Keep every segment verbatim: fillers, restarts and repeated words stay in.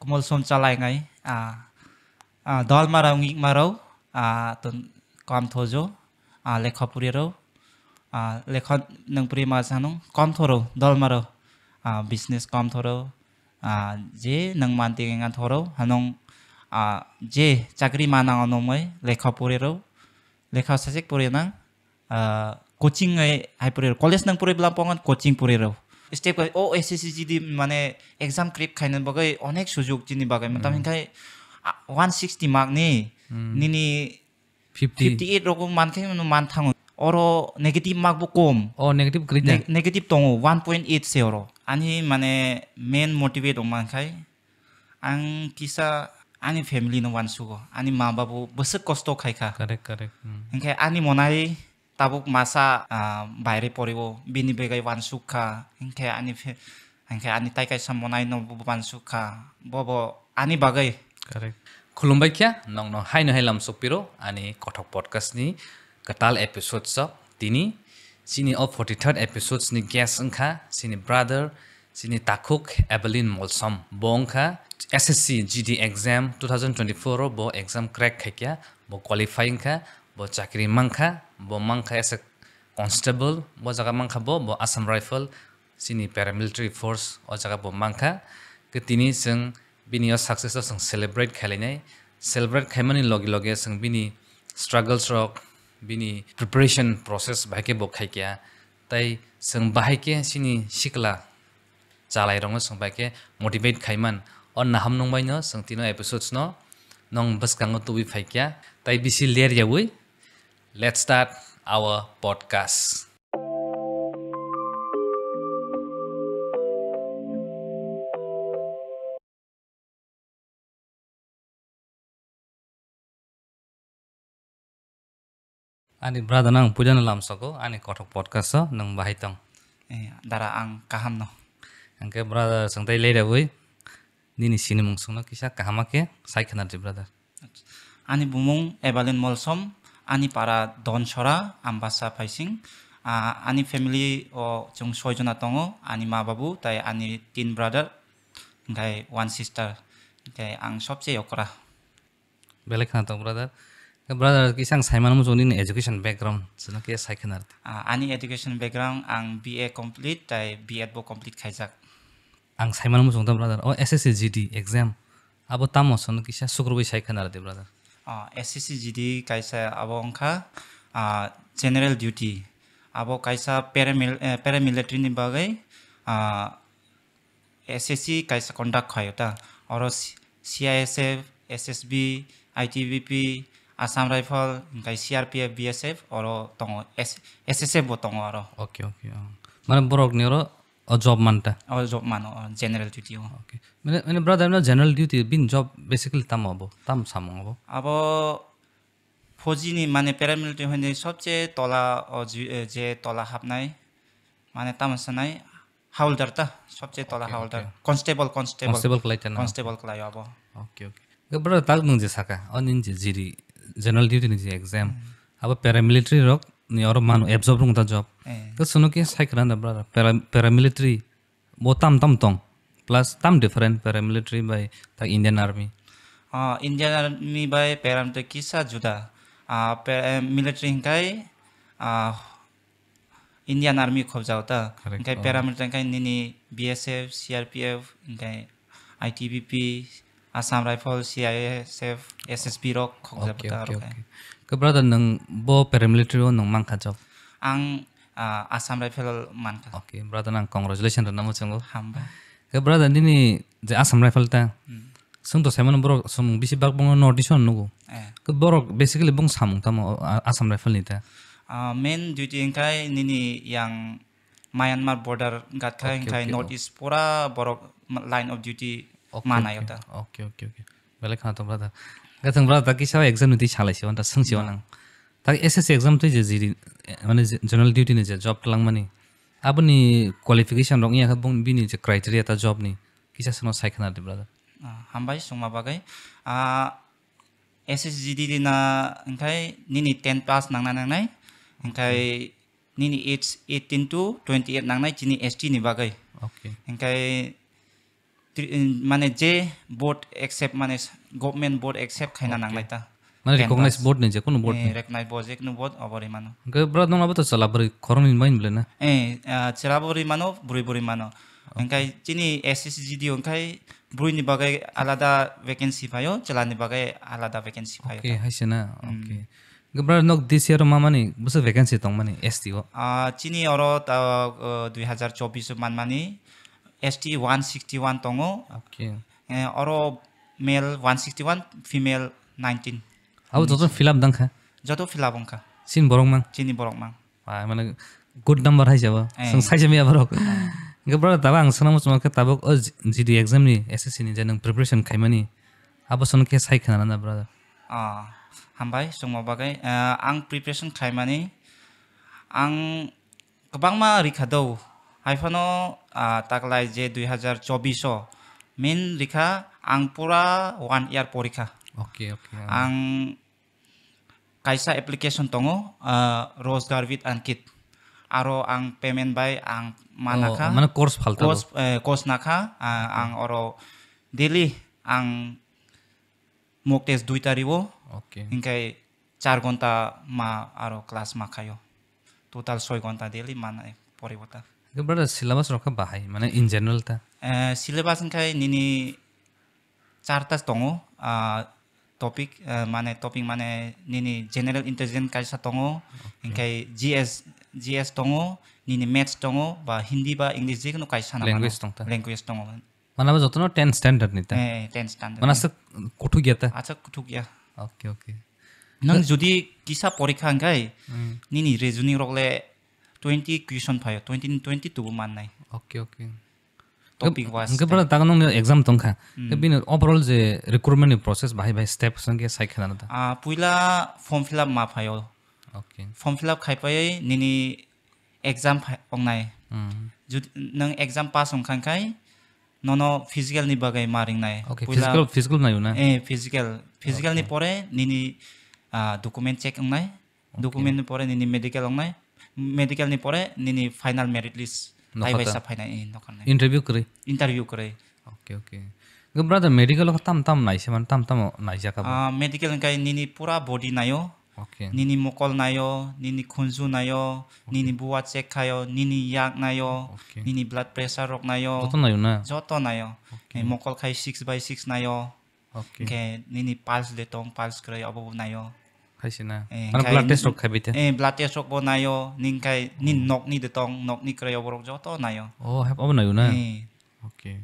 Molsom chalai ngai, ah, ah, dolmarok, ngikmarok, ah, ton kam thojo, ah, lekha purirok, ah, lekha nang puri ma sanung kom thoro dolmarok, ah, business kom thoro, ah, je nang manti ngan thoro hanung, ah, je chakri manang onomoi lekha purirok, lekha sasek purinang, ah, coaching ai hai puri, college nang puri bla pongan coaching puri rw. Step by o S S C G D mane exam crack khaina bagwi onek sujug chini bagwi. Matam Hmm. hinkhai, ah, one sixty mark ni Hmm. nini fifty. Fifty eight rok man khai mano man thango. Oro negative mark bo kom. Oh, negative kwrwi da? Neg-, negative tongo, one point eight se oro. Ani mane main motivate wng man khai ang kisa ani family no uansugo. Ani ma babu bwswk kosto khai kha. Correct, correct. Hmm. Hinkhe ani monai tabuk masa, ah, baire poriwo, bini begai uansuk kha. Hinkhe ani fe-, hinkhe ani tai kaisa monai no bo uansuk kha. Bobo ani bagwi. Correct. Khulumbai kha, nokno haino hai lam sokpiro ani Kothok Podcast ni kwtal episode o. Tini chini o forty third episodes ni guest wngkha chini brother, chini takhuk Evelyn Molsom. Bo wngkha S S C G D exam two thousand twenty-four o bo exam crack khaikha, bo qualify wngkha, bo chakri mankha, bo mankha as a constable, bo jaga mankha bo, bo Assam Rifle, chini paramilitary force o jaga bo mankha. Ke tini chwng bini o success o chwng celebrate khailainai. Celebrate khaimani logi loge chwng bini struggles rok, bini preparation process bahai khe bo khaikha. Tai chwng bahai khe chini sikla chalairokno chwng bahai khe motivate khaiman. O naham nungbaino chwng tino episodes no nong bwskango tubui phaikha. Tai bisi ler yaui, let's start our podcast. Ani brother no ang puila no lamsogo, ani Kothok Podcast o nwng bahai tong? Eh, dara ang kaham no. Hwnkhe brother, chwng tai lerabwi nini sinimung chwngno kisa kaham khe sai khwna rwdi brother. Ani bumung Evelyn Molsom, ani para Donsora, Ambasa Phaising. Ah, ani family o chwng soi jona tongo, ani ma babu tai ani tin brother, hwnkhe one sister, hwnkhe ang sobse okra. Belai khwna tongo brother. Brother, kisa ang saimano muchungo nini education background, chwngno kisa sai khwna rwdi. Ah, ani education background, ang B A complete tai B Ed bo complete khaijak. Ang saimano muchungo ta brother, o S S C G D exam, abo tamo chwngno kisa sukrubui sai khwna rwdi brother. Ah, S S C G D kaisa abo wngkha, ah, general duty. Abo kaisa paramil-, eh, paramilitary ni bagwi, ah, S S C kaisa conduct khaio ta. Oro C-, C I S F, S S B, I T B P, Assam Rifle, hwnkhe C R P F, B S F, oro tongo, S-, S S F bo tongo oro. Okay, okay, oh. Mane borok ni oro o job manta? O job mano, o general duty o. Okay. Mane, mane brother no general duty bin job basically tamo abo? Tam samung abo? Abo Fauji ni mane paramilitary hoini sobse tola o ju-, eh, je tola hapnai, mane tamo sanai, hawldar ta, sobse tola Okay, hawldar. Okay. Constable, constable. Constable kwlai ta na? Constable kwlai abo. Okay, okay. Ke brother, tak nwng je saka, o nini je G D, general duty ni je exam, Hmm. abo paramilitary rok ni oro mano absorb rung ta job. Eh. Ke suno ke sai khwna da brother, para-, paramilitary Bo tam tam tong, plus tam different paramilitary bai tak Indian Army? Ah, Indian Army bai paramilitary kisa juda. Ah, pa-, eh, military hingkai, ah, Indian Army khobjao ta. Correct. Hingkai Oh. Paramilitary hingkai nini B S F, C R P F, hingkai I T B P, Assam Rifle, C I S F, S S B rok khokjao Okay, ta okay, rok hai. Okay. Ke brother, nwng bo paramilitary o nwng mankha job? Ang, ah, Assam Rifle mankha. Okay, brother, nang congratulations rwna muchungo. Hambai. Ke brother, nini je Assam Rifle ta, Hmm. chwng to saimano borok chwng bisi bak bangno North East o nugo. Eh. Ke borok basically bung samung tamo, o, a-, Assam Rifle ni ta? Ah, main duty hingkai nini yang Myanmar border gat khai Okay, hingkai okay, North oh. East pura borok ma-, line of duty Okay, manayo okay. Ta. Okay, okay, okay. Belai khana to brother. Gathang brother, ta kisa exam ni twi salai se, ta swng se No. Nang. Ta S S C exam twi je jiri, eh, mane je general duty ni je job twlang mani. Aboni qualification rok ya kha bung bini je criteria ta job ni. Kisa swngno sai khana di brother. Ah, hambai sungma bagwi. Ah, S S G D na hingkai nini ten pass nangna nangnai. Hingkai nini age eighteen to twenty-eight nangnai chini S T ni bagwi. Okay. Hingkai tri-, mane je board accept, mane government board accept khaina Okay. nanglai ta. Mane ten recognize pass. Board ni je kunu board Eh, ni. Recognize board je kunu board obo rimano. Hwnkhe bro, nung abo to chwla bwrwi khoroknwi bai bwle na? Eh, ah, chwla bo rimano, bwrwi bo rimano. Okay. Hwnkhe chini S S C G D O hwnkhe bwrwi ni bagwi alada vacancy phaio, chwla ni bagwi alada vacancy phaio Okay, ta. Hai se na. Hmm. Okay. Hwnkhe bro, nok this year o ma mani bwswk vacancy tong mani S T o? Ah, chini oro ta, ah, dui hazar chobbish o man mani S T one sixty one tongo. Okay. Eh, oro male one sixty one, female nineteen. Abo joto fill up dang kha? Joto fill up wng kha. Sin borok mang? Chini borok mang. Ah, mane good number hai jabo. Eh. Song sai jamiya borok. Eh. Hwnkhe brother, tabuk ang swnamo chwng khe tabuk o G-, G D exam ni S S C ni je nwng preparation khaimani, abo song khe sai khna na brother? Ah, hambai, chwngma bagwi. Ah, ang preparation khaimani, ang kwbangma rikha do. Haiphano, ah, taklai je dui hazar chobbish o main rikha, ang pura one year porikha. Okay, okay. Ang kaisa application tongo, ah, Rozgar with Ankit. Aro ang payment bai ang Oh, manakha. Mane course phalta Course, bo? Eh, course nakha, ah, Okay. Ang oro daily ang mock test dui tari o. Okay. Hingkai char gonta ma aro class ma khaio. Total soi gonta daily manai poribo ta. Hwnkhe brother, syllabus rok khe bahai, mane in general ta? Eh, syllabus hwnkhe nini charta tongo, ah, topic, eh, mane topic mane nini general intelligence kaisa tongo, Okay. Hingkai G S, G S tongo, nini maths tongo, ba Hindi ba English jekunu kaisa na mano. Language tong ta? Language tongo. Mane abo jotono ten standard ni ta? Eh, ten standard. Mane aswk kuthuk ya ta? Aswk kuthuk ya. Okay, okay. Nwng jodi kisa porikha hwnkhe, Hmm. Nini reasoning rok le twenty question phaio, twenty ni twenty two bo mannai. Okay, okay. Topic Hwnkhe, wise hwnkhe ta. Brother, tago nungni exam tongkha. Hmm. Hwnkhe bini overall je recruitment ni process bahai bahai step hwnkhe sai khna ta? Ah, puila form fill up ma phaio. Okay. Form fill up khai pai nini exam phai-, ongnai. Hmm. Jud-, nwng exam pass wngkha khai, nono physical ni bagwi ma ringnai. Okay, Puila physical, physical naio na? Eh, physical. Physical ni Okay. Pore nini, ah, document check wngnai. Okay. Document ni pore nini medical wngnai. Medical ni pore nini final merit list. Nokha ta? Taibaisa phainai, eh, nokha nai. Interview kwrwi? Interview kwrwi. Okay, okay. Hwnkhe brother, medical o tam tam naise man, tam tam naijak abo? Ah, medical hwnkhe nini pura body naio. Okay. Nini mokol naio, nini khunju naio, Okay. Nini buwa check khaio, nini yak naio, Okay. Nini blood pressure rok naio. Joto naio na? Joto naio. Okay. Eh, mokol khai six by six naio. Okay. Hwnkhe nini pulse de tong, pulse kwrwi obo bo naio. Hai se na? Eh, Mane hwnkhe blood test rok khai bai te? Eh, blood test rok bo naio, nini khai nini Oh. Nokni de tong, nokni kwrwi obo rok joto naio. Oh, hep obo naio na? Eh. Okay.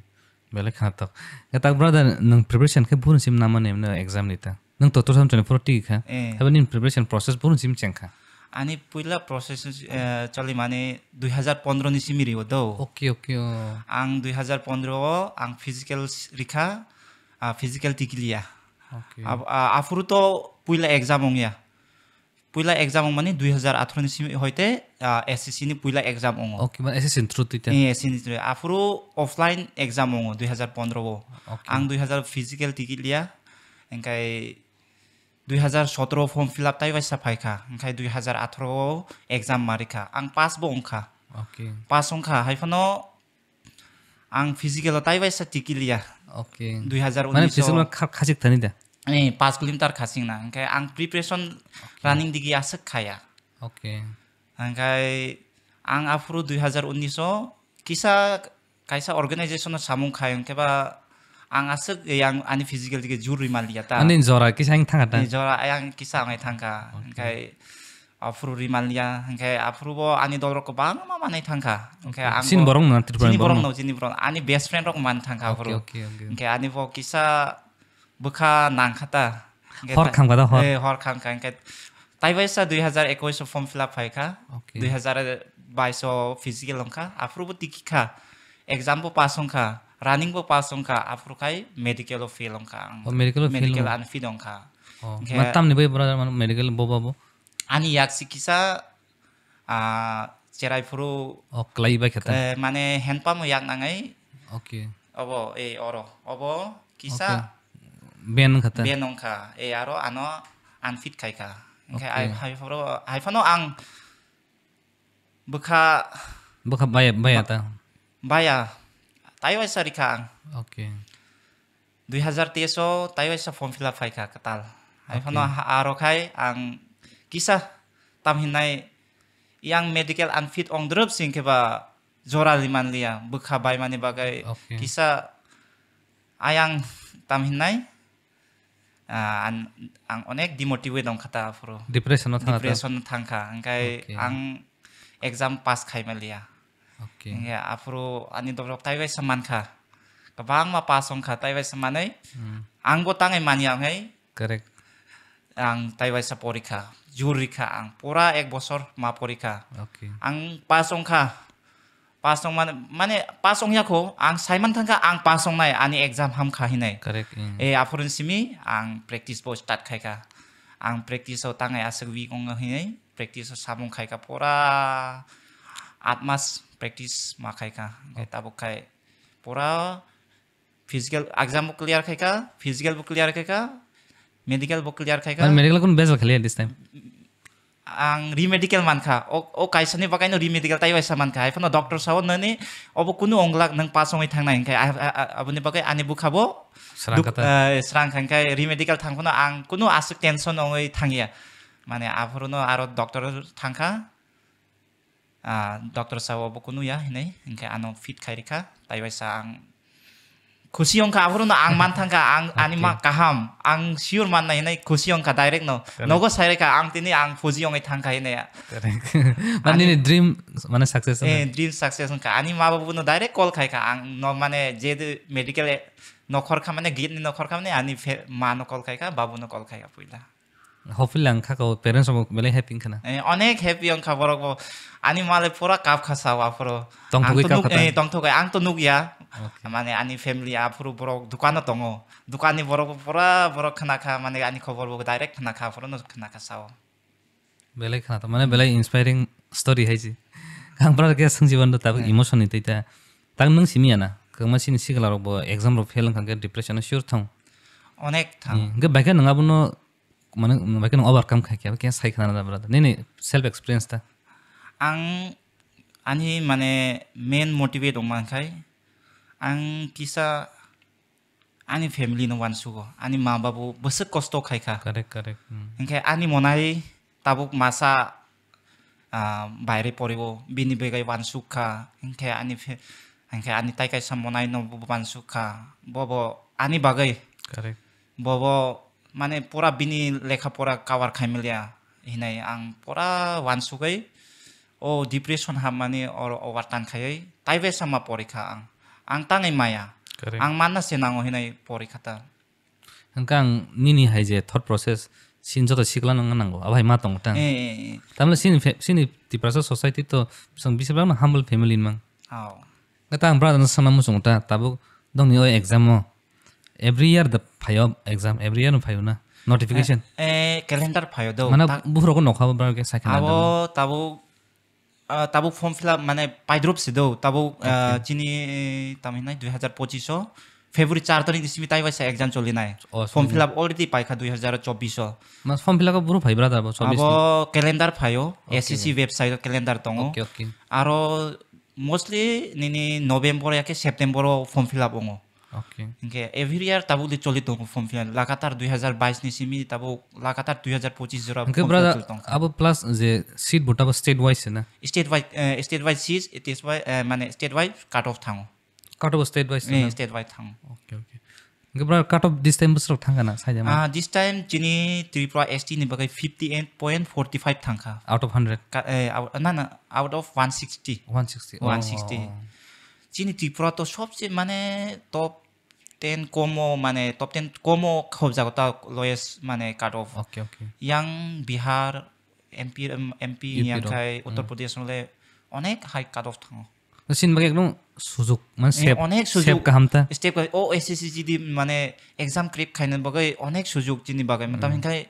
Belai khna tok. Hwnkhe tak brother, nwng preparation khe buru sim namani emne exam ni ta? Nwng to two thousand twenty-four tigi kha. Eh. Haibo nini preparation process buru sim cheng kha? Ani puila process, eh, choli mani dui hazar pondro ni simi rio do. Okay, okay, oh. Ang dui hazar pondro o ang physical s-, rikha, ah, physical tikiliya. Okay. Ab-, ah, aphuru to puila exam ongya. Puila exam ongmani dui hazar atharo ni simi hoite, ah, S S C ni puila exam ongo. Okay, mane S S C ni through twi ta? Eh, S S C ni through. Aphuru offline exam ongo dui hazar pondro o. Okay. Ang dui hazar physical tikiliya. Engkai dui hazar sotro form fill up tai waisa phaikha, hwnkhe dui hazar atharo o exam marikha, ang pass bo wngkha. Okay. Pass wngkha, haiphano ang physical o tai waisa tikiliya. Okay. Dui hazar unis o. Mane physical o kha-, khachik thani da? Eh, paanch kilometer khachikna, hwnkhe ang preparation Okay. Running digi aswk khaya. Okay. Hwnkhe ang aphuru dui hazar unis o kisa kaisa organization no samung khai hwnkhe ba ang aswk yang ani physical dige jur rwi manliya ta. Ani jora kisa ang thangkha ta? Ni jora ayang kisa ang thangkha. Okay. Hwnkhe aphuru rwi manliya, hwnkhe aphuru bo ani dol rok kwbangma manwi thangkha. Hwnkhe Okay. Ang Chini bo-, borok no Tripura ni chini borok borok no? No, chini borok. Ani best friend rok man thangkha Okay, aphuru. Okay, okay. Hwnkhe ani bo kisa bwkha nangkha ta. Hwnkhe Hor ta-, khamkha ta hor? Eh, hor khamkha, hwnkhe tai waisa dui hazar ekwis o form fill up phaikha. Okay. Dui hazar bais o physical wngkha. Aphuru bo tiki kha. Exam bo pass wngkha. Running bo pass wngkha. Aphuru khai medical o fail wngkha ang. Oh, medical o fail Medical wngkha. Unfit wngkha. Oh, Hwnkhe ma tamni bai brother, mane medical bo ba bo? Ani yak si kisa ah, cherai phuru, Oh, kwlai bai khe ta? Eh, mane hand pump yak nangai. Okay. Obo, eh, oro. Obo kisa Okay. Band wngkha ta? Band wngkha. Eh, aro ano unfit khaikha. Hwnkhe Okay. Ai, hai phuru, hai phano ang bwkha Bwkha baya, baya ta? Baya. taiwaisa rikha ang. Okay. Dui hazar teis o taiwaisa form fill up phaikha kwtal. Hai phano Okay. ha-, aro khai ang kisa tam hinai yang medical unfit ong drop sing khe ba jora ri man liya bwkha bai mani bagwi Okay. kisa ayang tam hinai, ah, an-, ang onek demotivate ong kha ta aphuru. Depression o thang kha ta? Depression thang kha. Hingkai Okay. ang exam pass khai ma liya. Okay. Hingke aphuru ani dobrok taiwaisa mankha. Kwbangma pass wngkha taiwaisa manwi. Hmm. Angbo tangwi manya hwnwi Correct. ang taiwaisa porikha. Jur rikha ang. Pura ek bosor ma porikha. Okay. Ang pass wngkha. Pass wng mane, mane pass wngya kho. Ang saiman thangkha ang pass wngnai ani exam hamkha hinai. Correct. Hmm. E aphuru simi ang practice bo start khaikha. Ang practice o tangai aswk weak wngya hinai. Practice o samung khaikha pura aat mas practice ma khaikha. Hingke tabuk khai pura physical exam bo clear khaikha, physical bo clear khaikha, medical bo clear khaikha. Mane medical kun bejal khaliya this time? Ang re-medical mankha. O, o kaisani bakaino re-medical taiwaisa mankha. Hai phano doctor sao nani obo kunu onglak nang pass wngwi thangnai hingkhe a-, a-, a-, aboni bagwi ani bwkha bo Srang duk-, kata. Eh, srang kha hingkhe re-medical thang phano ang kunu aswk tension wngwi thangya. Mane aphuruno aro doctor thangkha. Ah, doctor sao obo kunu ya hinwi, hingkhe ano fit khai rikha, taiwaisa ang khusi wngkha, aphuru no ang man thangkha, ang ani Okay. ma kaham, ang sure mannai hinwi khusi wngkha direct no, Correct. nogo sai rikha, ang tini ang fuji wngwi thangkha hinwi. Correct. Mane Ani nini dream, mane success Eh, wngkha. dream success wngkha, ani ma babu no direct call khaikha, ang no mane je de medical e nokhor kha mane gate ni nokhor kha mane ani fe-, ma no call khaikha, babu no call khaikha puila. Hopefully ang kha ko parents rok belai happy wngkha na. Eh, onek happy wngkha borok bo. Ani ma le pura kap kha sao aphuru. Tongthogwi Ang to kap nuk-, kha ta? eh, tongthogwi. Ang to nukya. Okay. Mane ani family aphuru borok dukano tongo. Dukanni borok bo pura borok khna kha, mane ani khobor bo direct khna kha, aphuru no khna kha sao. Belai khna to, mane belai inspiring story hai se. Ang pura khe swngsi bando tabuk Hmm. emotion ni tei ta. Tak nwng simi ya na. Kwma sini sikla rok bo exam rok fail wngkha khe depression o sure thang. Onek thang. Hmm. Hingke bai khe nwng abono mane, bai kheno overcome khai khe, khe sai khna da brother. Nini self experience ta. Ang ani mane main motivate wng man khai, ang kisa ani family no uansugo, ani ma babu bwswk kosto khai kha. Correct, correct. Hmm. Hingkhe ani monai tabuk masa ah, baire poribo, bini bagwi uansuk kha, hinkhe ani phe-, hinkhe ani tai kaisa monai no bo uansuk kha, bobo ani bagwi, Correct. bobo mane pura bini lekha pora cover khai maliya hinai ang pura uansugwi o depression hapmani oro overturn khaiwi taibe sama porikha ang, ang tangwi maya, Correct. ang manna se nango hinai porikha ta. Hwnkhe ang nini hai je thought process, sini joto sikla no wngna nango, abo hai ma tongo tang. Eh, eh, eh. Tamle sini fe-, sini Tiprasa society to chwng bisibak no humble family ni mang. Oh. Hwnkhe ta ang brother no swngna muchungo ta, tabuk dongni o exam o. Every year da phaio exam, every year no phaio na notification. Eh, eh, calendar phaio do. Mana Ta- buphuru ko nokha bo brother ke sakhe na Abo do. Tabuk Ah, tabuk form fill up mane paidrop se do, tabuk, ah, Okay. chini tam hinai dui hazar pochis o February char tarik ni simi tai waisa exam choli nai. Oh, Form sorry. fill up already paikha dui hazar chobbish o. Mas form fill up o boro phai brother bo chobbish ni? Abo calendar phaio, Okay. S S C website o calendar tongo. Okay, okay. Aro mostly nini November ya khe September o form fill up ongo. Okay. Hinkhe every year tabuk de choli tongo form fill up. Lagatar dui hazar bais ni simi tabuk lagatar dui hazar pochis jora Hinkhe form fill up brother, choli tongkha. Abo plus je seat bo tabo state wise se na? State wise, eh, state wise seat, it is why, eh, mane state wise cut off thango. Cut off state wise se Eh, na? State wise thango. Okay, okay. Hinkhe brother, cut off this time bwswk thangkha na, sai de ma? Ah, this time chini Tripura S T ni bagwi fifty eight point forty five thangkha. Out of hundred? Ka-, eh, out, na, na, out of one sixty. One sixty. One sixty. Oh. Chini Tripura to sobse mane top ten komo, mane top ten komo khobjago ta lowest mane cut off. Okay, okay. Yang Bihar, M P, em, M P U P yang rok. khai Uttar Hmm. Pradesh le onek high cut off thango. Sini bagwi ekdom sujuk, mane Eh, sep, onek sep sujuk. kaham ta. Step ka-, o S S C G D mane exam crack khaina bagwi onek sujuk chini bagwi. Matam Hmm. hinkhe,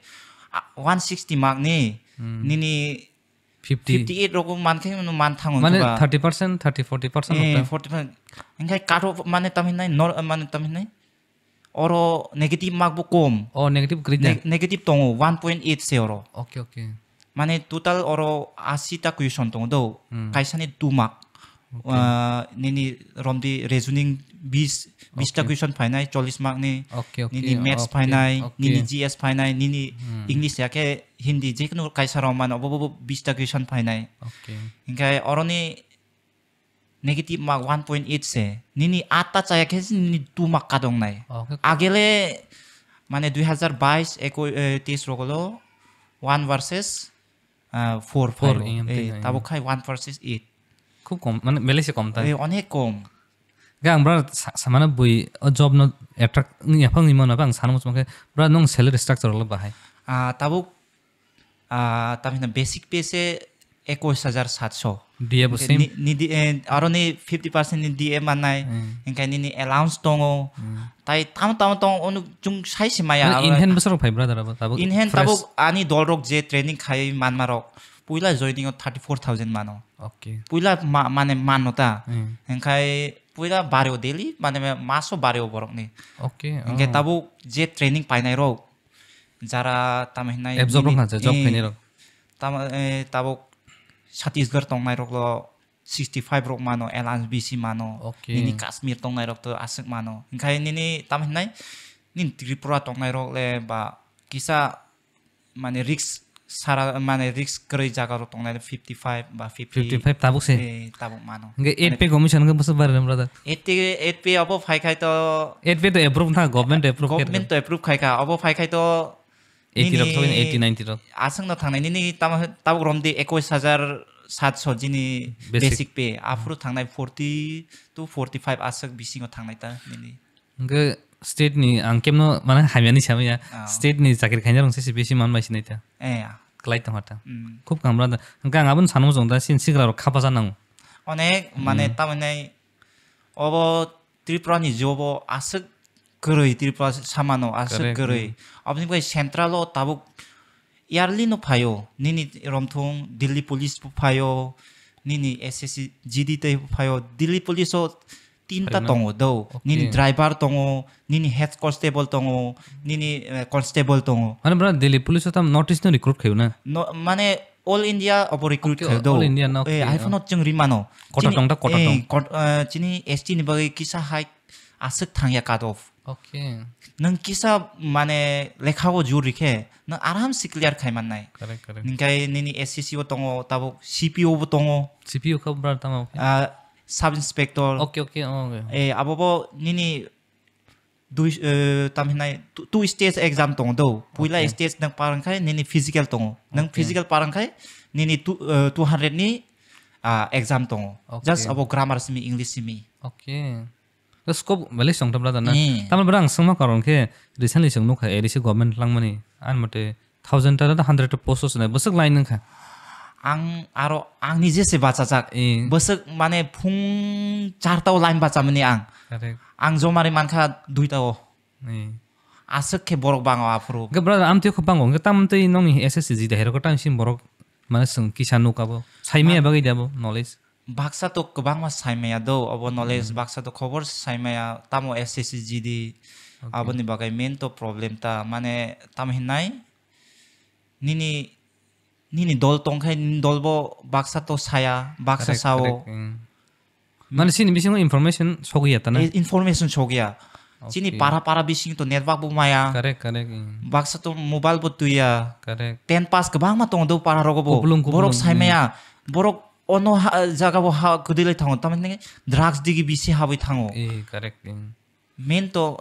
ah, one sixty mark ni Hmm. nini Fifty. Fifty eight rok man khe no man thango Mane ba. Thirty percent, thirty, forty percent Eh, rok ta. Forty percent. Hinkhe cut off mane tam hinai, nor-, mane tam hinai. Oro negative mark bo kom. Oh, negative kwrwi ta? Neg-, negative tongo, one point eight se oro. Okay, okay. Mane total oro ashi ta question tongo do. Hmm. Kaisani two mark. Okay. Ah, nini romdi reasoning bis, bis ta Okay. question phainai, chollish mark ni, Okay, okay, nini maths okay, phainai, okay. nini G S phainai, nini Hmm. English ya khe Hindi, je kunu kaisa rok mano, obo, obo bis ta question phainai. Okay. Hinkhe oroni negative mark one point eight se, nini atta chaya khe nini two mark kadongnai. Okay. Agele, mane, dui hazar bais, eko-, eh, teis rogolo one versus, ah, four Four, phaibo. Em, Eh, tei, tabuk em. khai one versus eight. Khub kom, mane, belai se kom ta. Eh, onek kom. Ga ang bra sa-, samano bui o job no attract wngya phang ni mano, ang sana muchung khe, bra, nong salary structure lo bahai? Ah, tabuk, ah, tamhina basic pay se ekush hajar satso. D A bo Hingke same? ni, ni di, eh, aro ni fifty percent ni D A mannai, Hmm. hingke nini allowance tongo, Hmm. tai tamo tamo tong, ono chwng sai se maya Mane aro in hand bwsarok phai, brother, abo tabuk in hand fresh? Tabuk ani dol rok je training khai manma rok, puila joining o thirty four thousand mano. Okay. Puila ma-, mane mano ta. Hmm. Hingkai puila bario daily, mane maso bario borok ni. Okay, Hingke oh. Tabuk je training painai rok, jara tamo hinai App job rok nini, na je, job eh, khainai rok. Tamo, eh, tabuk Chhattisgarh tongnai rok lo sixty five rok mano, allowance bisi mano. Okay. Nini Kashmir tongnai rok to aswk mano. Hingkai nini tamo hinai, nini Tripura tongnai rok le ba kisa mane risk sara, mane risk kwrwi jaga rok tongnai fifty five ba fifty. Fifty five tabuk se? Eh, tabuk mano. Hingke eight pay commission hingke bwswk barwi rw, brother? Eight pay, eight pay obo phai khai to eight pay to approve na, government approve khe government rw. To approve khai kha, obo phai khai to eighty rok nini thok, eighty, ninety rok. Aswk no thangnai nini tamo, tabuk romdi ekush hajar satso jini basic. Basic pay, aphuru thangnai forty to forty five aswk bisingo thangnai ta nini. Hingke state ni ang kemno mane hamya ni samya. Ah. State ni chakri khainai rok se bisi man bai sinai ta. Eh, ya. Klai tong ta. Mm. Khub kam ra da. Hingke ang aboni sanmo jong da sin sigra rok khapa ja nango. Onek mane Mm. Tamoni obo Tripura ni job o aswk kwrwi, Tripura samano aswk Correct. Kwrwi. Mm. Aboni bai central o tabuk yearly no phaio. Nini romthung Delhi police bo phaio. Nini S S C G D tei phaio. Delhi police o tinta Phaina? Tongo do. Okay. Nini driver tongo, nini head constable tongo, nini, eh, constable tongo. Mane bra Delhi police o tam North East no recruit khayo na? No, mane all India obo recruit Okay, khayo do. All India no, Eh, okay, iPhone oh. No chwng rimano. Kota Chini, tongda, kota eh, tong. Kot-, eh, chini S T ni bagwi kisa hai aswk thangya cut off. Okay. Nwng kisa mane lekha o jur rikhe, nwng aram se clear khai mannai. Correct, correct. Ningkai nini S C C o tongo, tabuk C P O bo tongo. C P O kha bra tamo? Ah, sub inspector. Okay, okay, oh, okay. Eh, abo bo nini dui, eh, tam hinai two, two stage exam tongo do. Puila Okay. Stage nang parang khai nini physical tongo. Nang Okay. Physical parang khai nini two, eh, two hundred ni, ah, exam tongo. Okay. Just abo grammar simi, English simi. Okay. Scope belai song tabla dana. Eh. Tamar bra ang songma karon khe recently song nukha A D C government langmani. An mate thousand ta da hundred ta post sinai bwswk line wngkha. Ang aro ang nije se bachajak. Eh. Bwswk mane phung char ta o line bachamani ang. Correct. Ang jomari mankha dui ta o. Eh. Aswk khe borok bango aphuru. Ge brother, amtwi kho bango. Ge tamtwi nongni S S C G de hero ko time sim borok mane sung kisa nuk abo. Saimaya bagwi de abo knowledge. Baksa to kwbangma saimaya do, obo knowledge Hmm. Baksa to khobor saimaya, tamo S S C G D, Okay. Aboni bagwi main to problem ta, mane, tamo hinai, nini, nini dol tongkhai, nini dol bo baksa to saya, baksa Correct, sao. Correct, hmm. Mane, sini bisingo information sogwi ya ta na? Eh, information sogwi ya. Chini Okay. Para, para bising to network bo maya. Correct, correct, hmm. Baksa to mobile bo tuya. Correct. Ten pass kwbangma tongo do para rogo bo. Kupulung, kupulung, Borok hmm. Saimaya. Borok ono ha, jaga bo ha kwdwilai thango, tamni drugs digi bisi habwi thango. Eh, correct, eh. Main to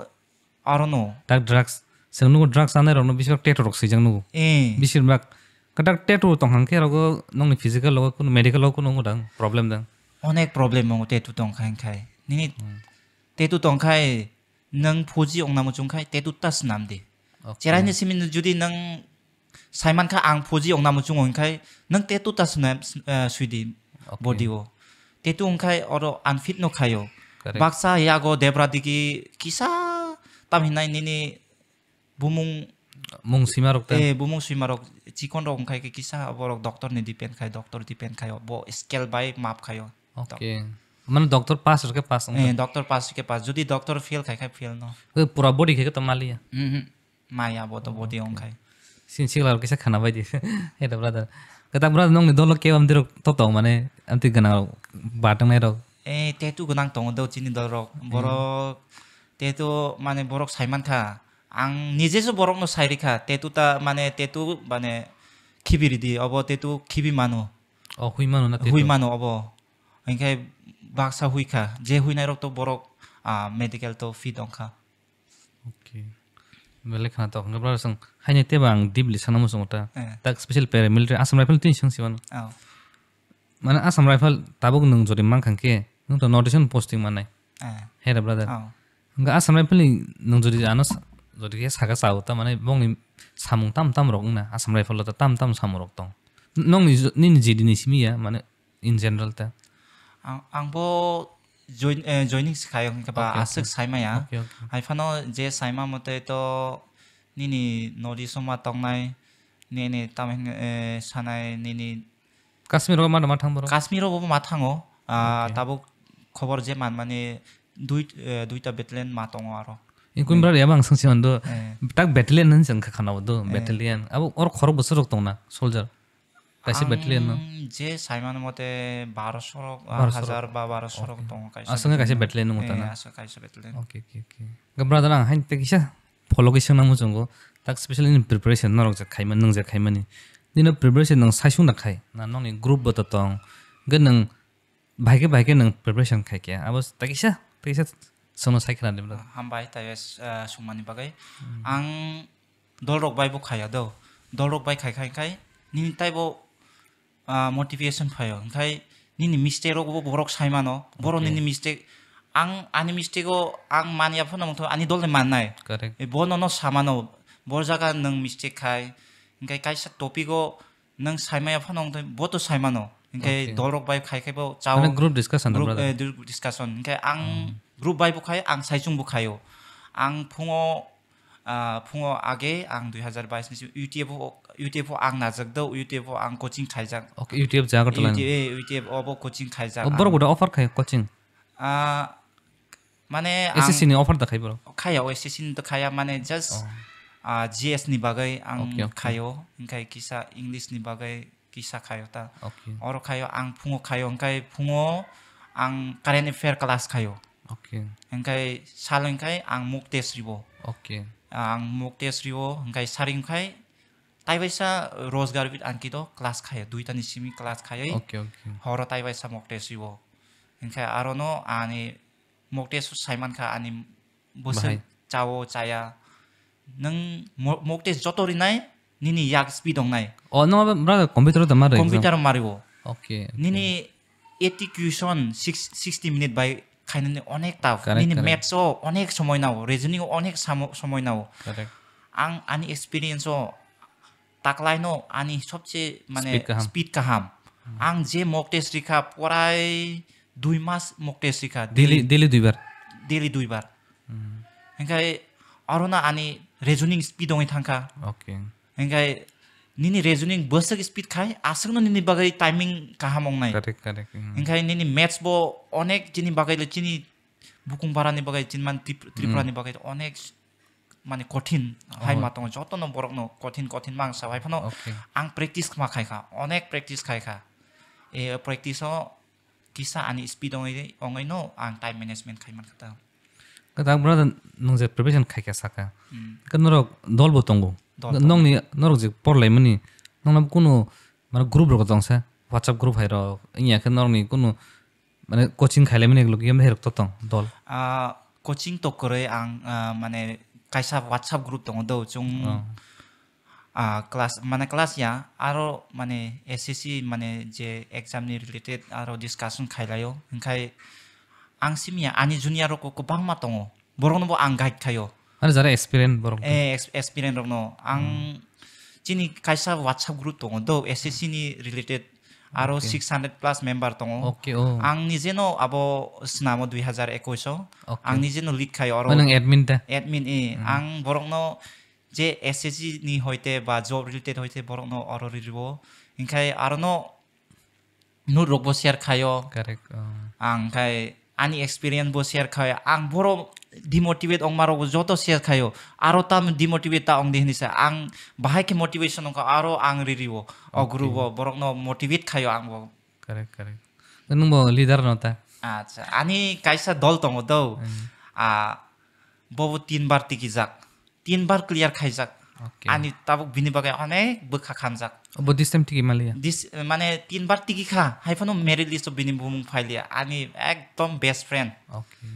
arono. Tak drugs, chwng nugo drugs anai rokno bisibak tattoo rok swijak nugo. Eh. Bisibak kwtak tattoo tong hang khe rogo nongni physical logo kuno medical logo kuno wngmo dang problem dang. Onek problem wngo tattoo tong khai khai. Nini Hmm. Tattoo tong khai nwng phoji ongna muchung khai tattoo ta swnam di. Okay. Cherai ni simi jodi nwng Saiman kha ang phoji ongna muchungo hinkhai nwng tattoo ta swnam, eh, swidi Okay. Body o. Tattoo wngkhai oro unfit no khaio. Correct. Baksa yago debra digi kisa tam hinai nini bumung Mung sima rok ta. Eh, bumung sima rok chikon rok wngkhai khe kisa borok doctor ni depend khai, doctor depend khai bo scale bai map khaio. Okay. Mane doctor pass rok khe pass wngkha. Eh, doctor pass khe pass. Jodi doctor fail khai khai fail no. Oi pura body khe to maliya. Mhm. Maya bo to body Okay. Wngkhai. Sin sikla rok kisa khana bai di. Hey, brother. Kwtak bwrajak nokni dolo kebo amtwi rok to tong mane amtwi gwnang rok ba tongnairok. Eh, tattoo gwnang tongo do chini dolrok. Hmm. Borok tattoo mane borok saimankha. Ang nijeso borokno sairikha. Tattoo ta mane tattoo mane khibi ridi. Obo tattoo khibi mano. Oh, hui mano na tattoo? Hui mano obo. Hinkhe baksa huikha. Je huinairok to borok, ah, medical to fit wngkha. Okay. Belai khna tok. Hwnkhe bwrajak chwng haino teibo ang deeply sana muchungo ta. Eh. Tak special paramilitary Assam Rifle twi swng si mano. Oh. Mane Assam Rifle tabuk nwng jodi mankha khe, nwng to notice posting mannai. Eh. Hera brother. Oh. Hwnkhe Assam Rifle ni nwng jodi ano sa-, jodi khe saka chao ta mane bongni samung tam tam rok wngna Assam Rifle o ta tam tam samung rok tong. Nokni jo-, nini G D ni simi ya mane in general ta? Ang, ang bo join-, eh, joining se khayo, hwnkhe ba. Okay, aswk okay. Saimaya. Okay, okay. Hai phano je saima mote to nini nodi soma tongnai, nini tamo hino, eh, sanai, nini Kashmir o ma ma thang borok? Kashmir o bo ma thango. Ah, okay. Tabuk khobor je man mani dui, eh, duita battalion ma tongo aro. Ikun bra yaba ang sangsi mando. Eh. Tak battalion hin jeng kha khana do, eh, battalion. Abo or khorok bosor rok tongna, soldier. Kaisa battalion no? Ang je saimano mote barosho rok, ah, barosho rok. Hajar ba barosho rok. Okay. Tongo kaisa battalion. Aswk kaisa battalion no. Eh, tana? Aswk kaisa battalion. Okay, okay, okay. Ga brother, ang hain te kisa follow kisa nang muchungo. Tak special in preparation norok je khaima, nwng je khaimani. Nino preparation nwng saisung da khai. Na nokni group bo to tong. Ga nwng bahai khe, bahai khe nwng preparation khai khe. Abo ta kisa, ta kisa sono sai khna de brother. Hambai, tai, eh, sungmani bagwi. Hmm. Ang dolrok bai bo khaya do. Dolrok bai khai khai khai nini taibo, ah, motivation phaio. Hwnkhe nini mistake rok bo borok sai mano. Borok nini mistake, ang ani mistake o ang manya phano wngtho ani dol ni mannai. Correct. E bo nono samano, bo jaga nwng mistake khai. Hwnkhe kaisa topic o nwng saimaya phano wngtho bo to saimano. Hwnkhe dolrok bai khai khai bo chao. Mane group discussion, group, brother. Eh, group discussion. Hwnkhe ang group bai bo khai, ang saichung bo khaio. Ang phungo Ah, phungo age ang dui hazar bais ni simi U T F o, U T F o ang najak do, U T F o ang coaching khaijak. Okay, U T F Jagartala ni? U T F, eh, U T F o bo coaching khaijak. O borok ang. Bo da offer khai coaching? Ah, mane ang S S C ni offer da khai borok? Khaya, o S S C ni to khaya, mane just, oh, ah, G S ni bagwi ang, okay, okay, khayo, hwnkhe kisa English ni bagwi kisa khayo ta. Okay. Oro khayo, ang phungo khayo, hwnkhe phungo ang current affair class khayo. Okay. Hwnkhe salo hwnkhe ang mock test ribo. Okay. Ang mock test ribo, hwnkhe sari hwnkhe taibaisa Rozgar with Ankito class khayo, duita ni simi class khayoi. Okay, okay. Horo taibaisa mock test ribo. Hwnkhe arono ani mock test saimankha ani bwswk bahai. Chao chaya. Nwng mo-, mock test joto rinai, nini yak speed wngnai. O, no, brother, computer o tama rwi exam? Computer o mariwo. Okay, okay. Nini eighty question, six, sixty minute bai khainani onek tough. Correct, nini correct. Maths o onek somoi nao, reasoning o onek samo-, somoi nao. Correct. Ang ani experience o taklaino ani sobse mane speed kaham. Speed kaham. Hmm. Ang je mock test rikha, porai dui mas mock test rikha. Daily, daily. Daily duibar? Daily duibar. Hmm. Hingkai arona ani reasoning speed ongoi thangkha. Okay. Hingkai nini reasoning bwswk speed khai, aswkno nini bagwi timing kaham ongnai. Correct, correct. Hmm. Hingkai nini maths bo onek chini bagwi le chini bukung barani bagwi chinman Trip-, Tripura ni bagwi onek mane kothin hai ma tongo, jotono borokno kothin kothin ma ang sa hai phano. Okay. Ang practice ma khai kha, onek practice khai kha. E practice o kisa ani speed ongoi, ongoi no ang time management khai man kha ta. Kwtal brother, nwng je preparation khai kha saka. Hmm. Khe norok dol bo tongo. Dol tongo. Nokni, norok je porlaimani, nokno kunu mane group rok tong sa, WhatsApp group hai rok, wngya khe norokni kunu mane coaching khailaimani logi yam hai rok to tong dol? Ah, coaching to kwrwi ang, ah, mane kaisa WhatsApp group tongo do, chwng, ah, class, mane class ya, aro mane S S C mane je exam ni related aro discussion khailaio, hingkhai ang simi ya, ani junior rok kwbangma tongo. Borokno bo ang guide khaio. Ano jara experience borok. Eh, ex-, experience rokno. Ang chini kaisa WhatsApp group tongo, do S S C ni related. Aro six hundred plus member tongo. Okay, oh. Ang nijeno abo snamo dui hazar ekwis o. Okay. Ang nijeno lead khaio aro. Oh, nwng admin ta? Admin, eh. Ang borokno je S S C ni hoite ba job related hoite borokno oro riribo. Hingkhai arono note rokbo share khaio. Correct, oh. Ang khai ani experience bo share khaio. Ang borok demotivate ongma rok bo joto share khaio. Aro tam demotivate ta ongdi hinwi sa. Ang bahai khe motivation ongkha, aro ang riri o. O Okay. group o borok no motivate khaio ang bo. Correct, correct. Nwng bo leader no ta? Acha, ani kaisa dol tongo do. Hmm. Ah, bobo tin bar tikijak. Tin bar clear khaijak. Okay. Ani tabuk bini bagwi onek bwkha khamjak. Bo this time tiki maliya? This, mane tin bar tiki kha, hai phano merit list o bini bumung phailiya. Ani ekdom best friend. Okay.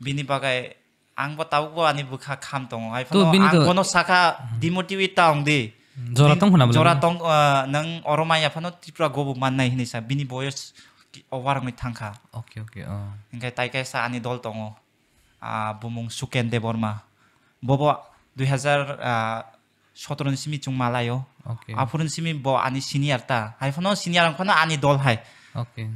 Bini bagwi ang bo tabuk bo ani bwkha kham tongo. Hai To phano bini ang to bono saka Hmm. demotivate ta ong di. Jora Din-, tong khna jora bwlai? tong, ah, nang oro maya phano Tripura go bo mannai hinwi sa. Bini boyos ki-, over wngwi thangkha. Okay, okay, oh. Hingke tai kaisa ani dol tongo. Ah, bumung Suken Debbarma. Bobo dui hazar sotoro ni simi chwng malaio. Okay. Aphuru ni simi bo ani senior ta. Hai phano senior wng phano ani dol hai. Okay.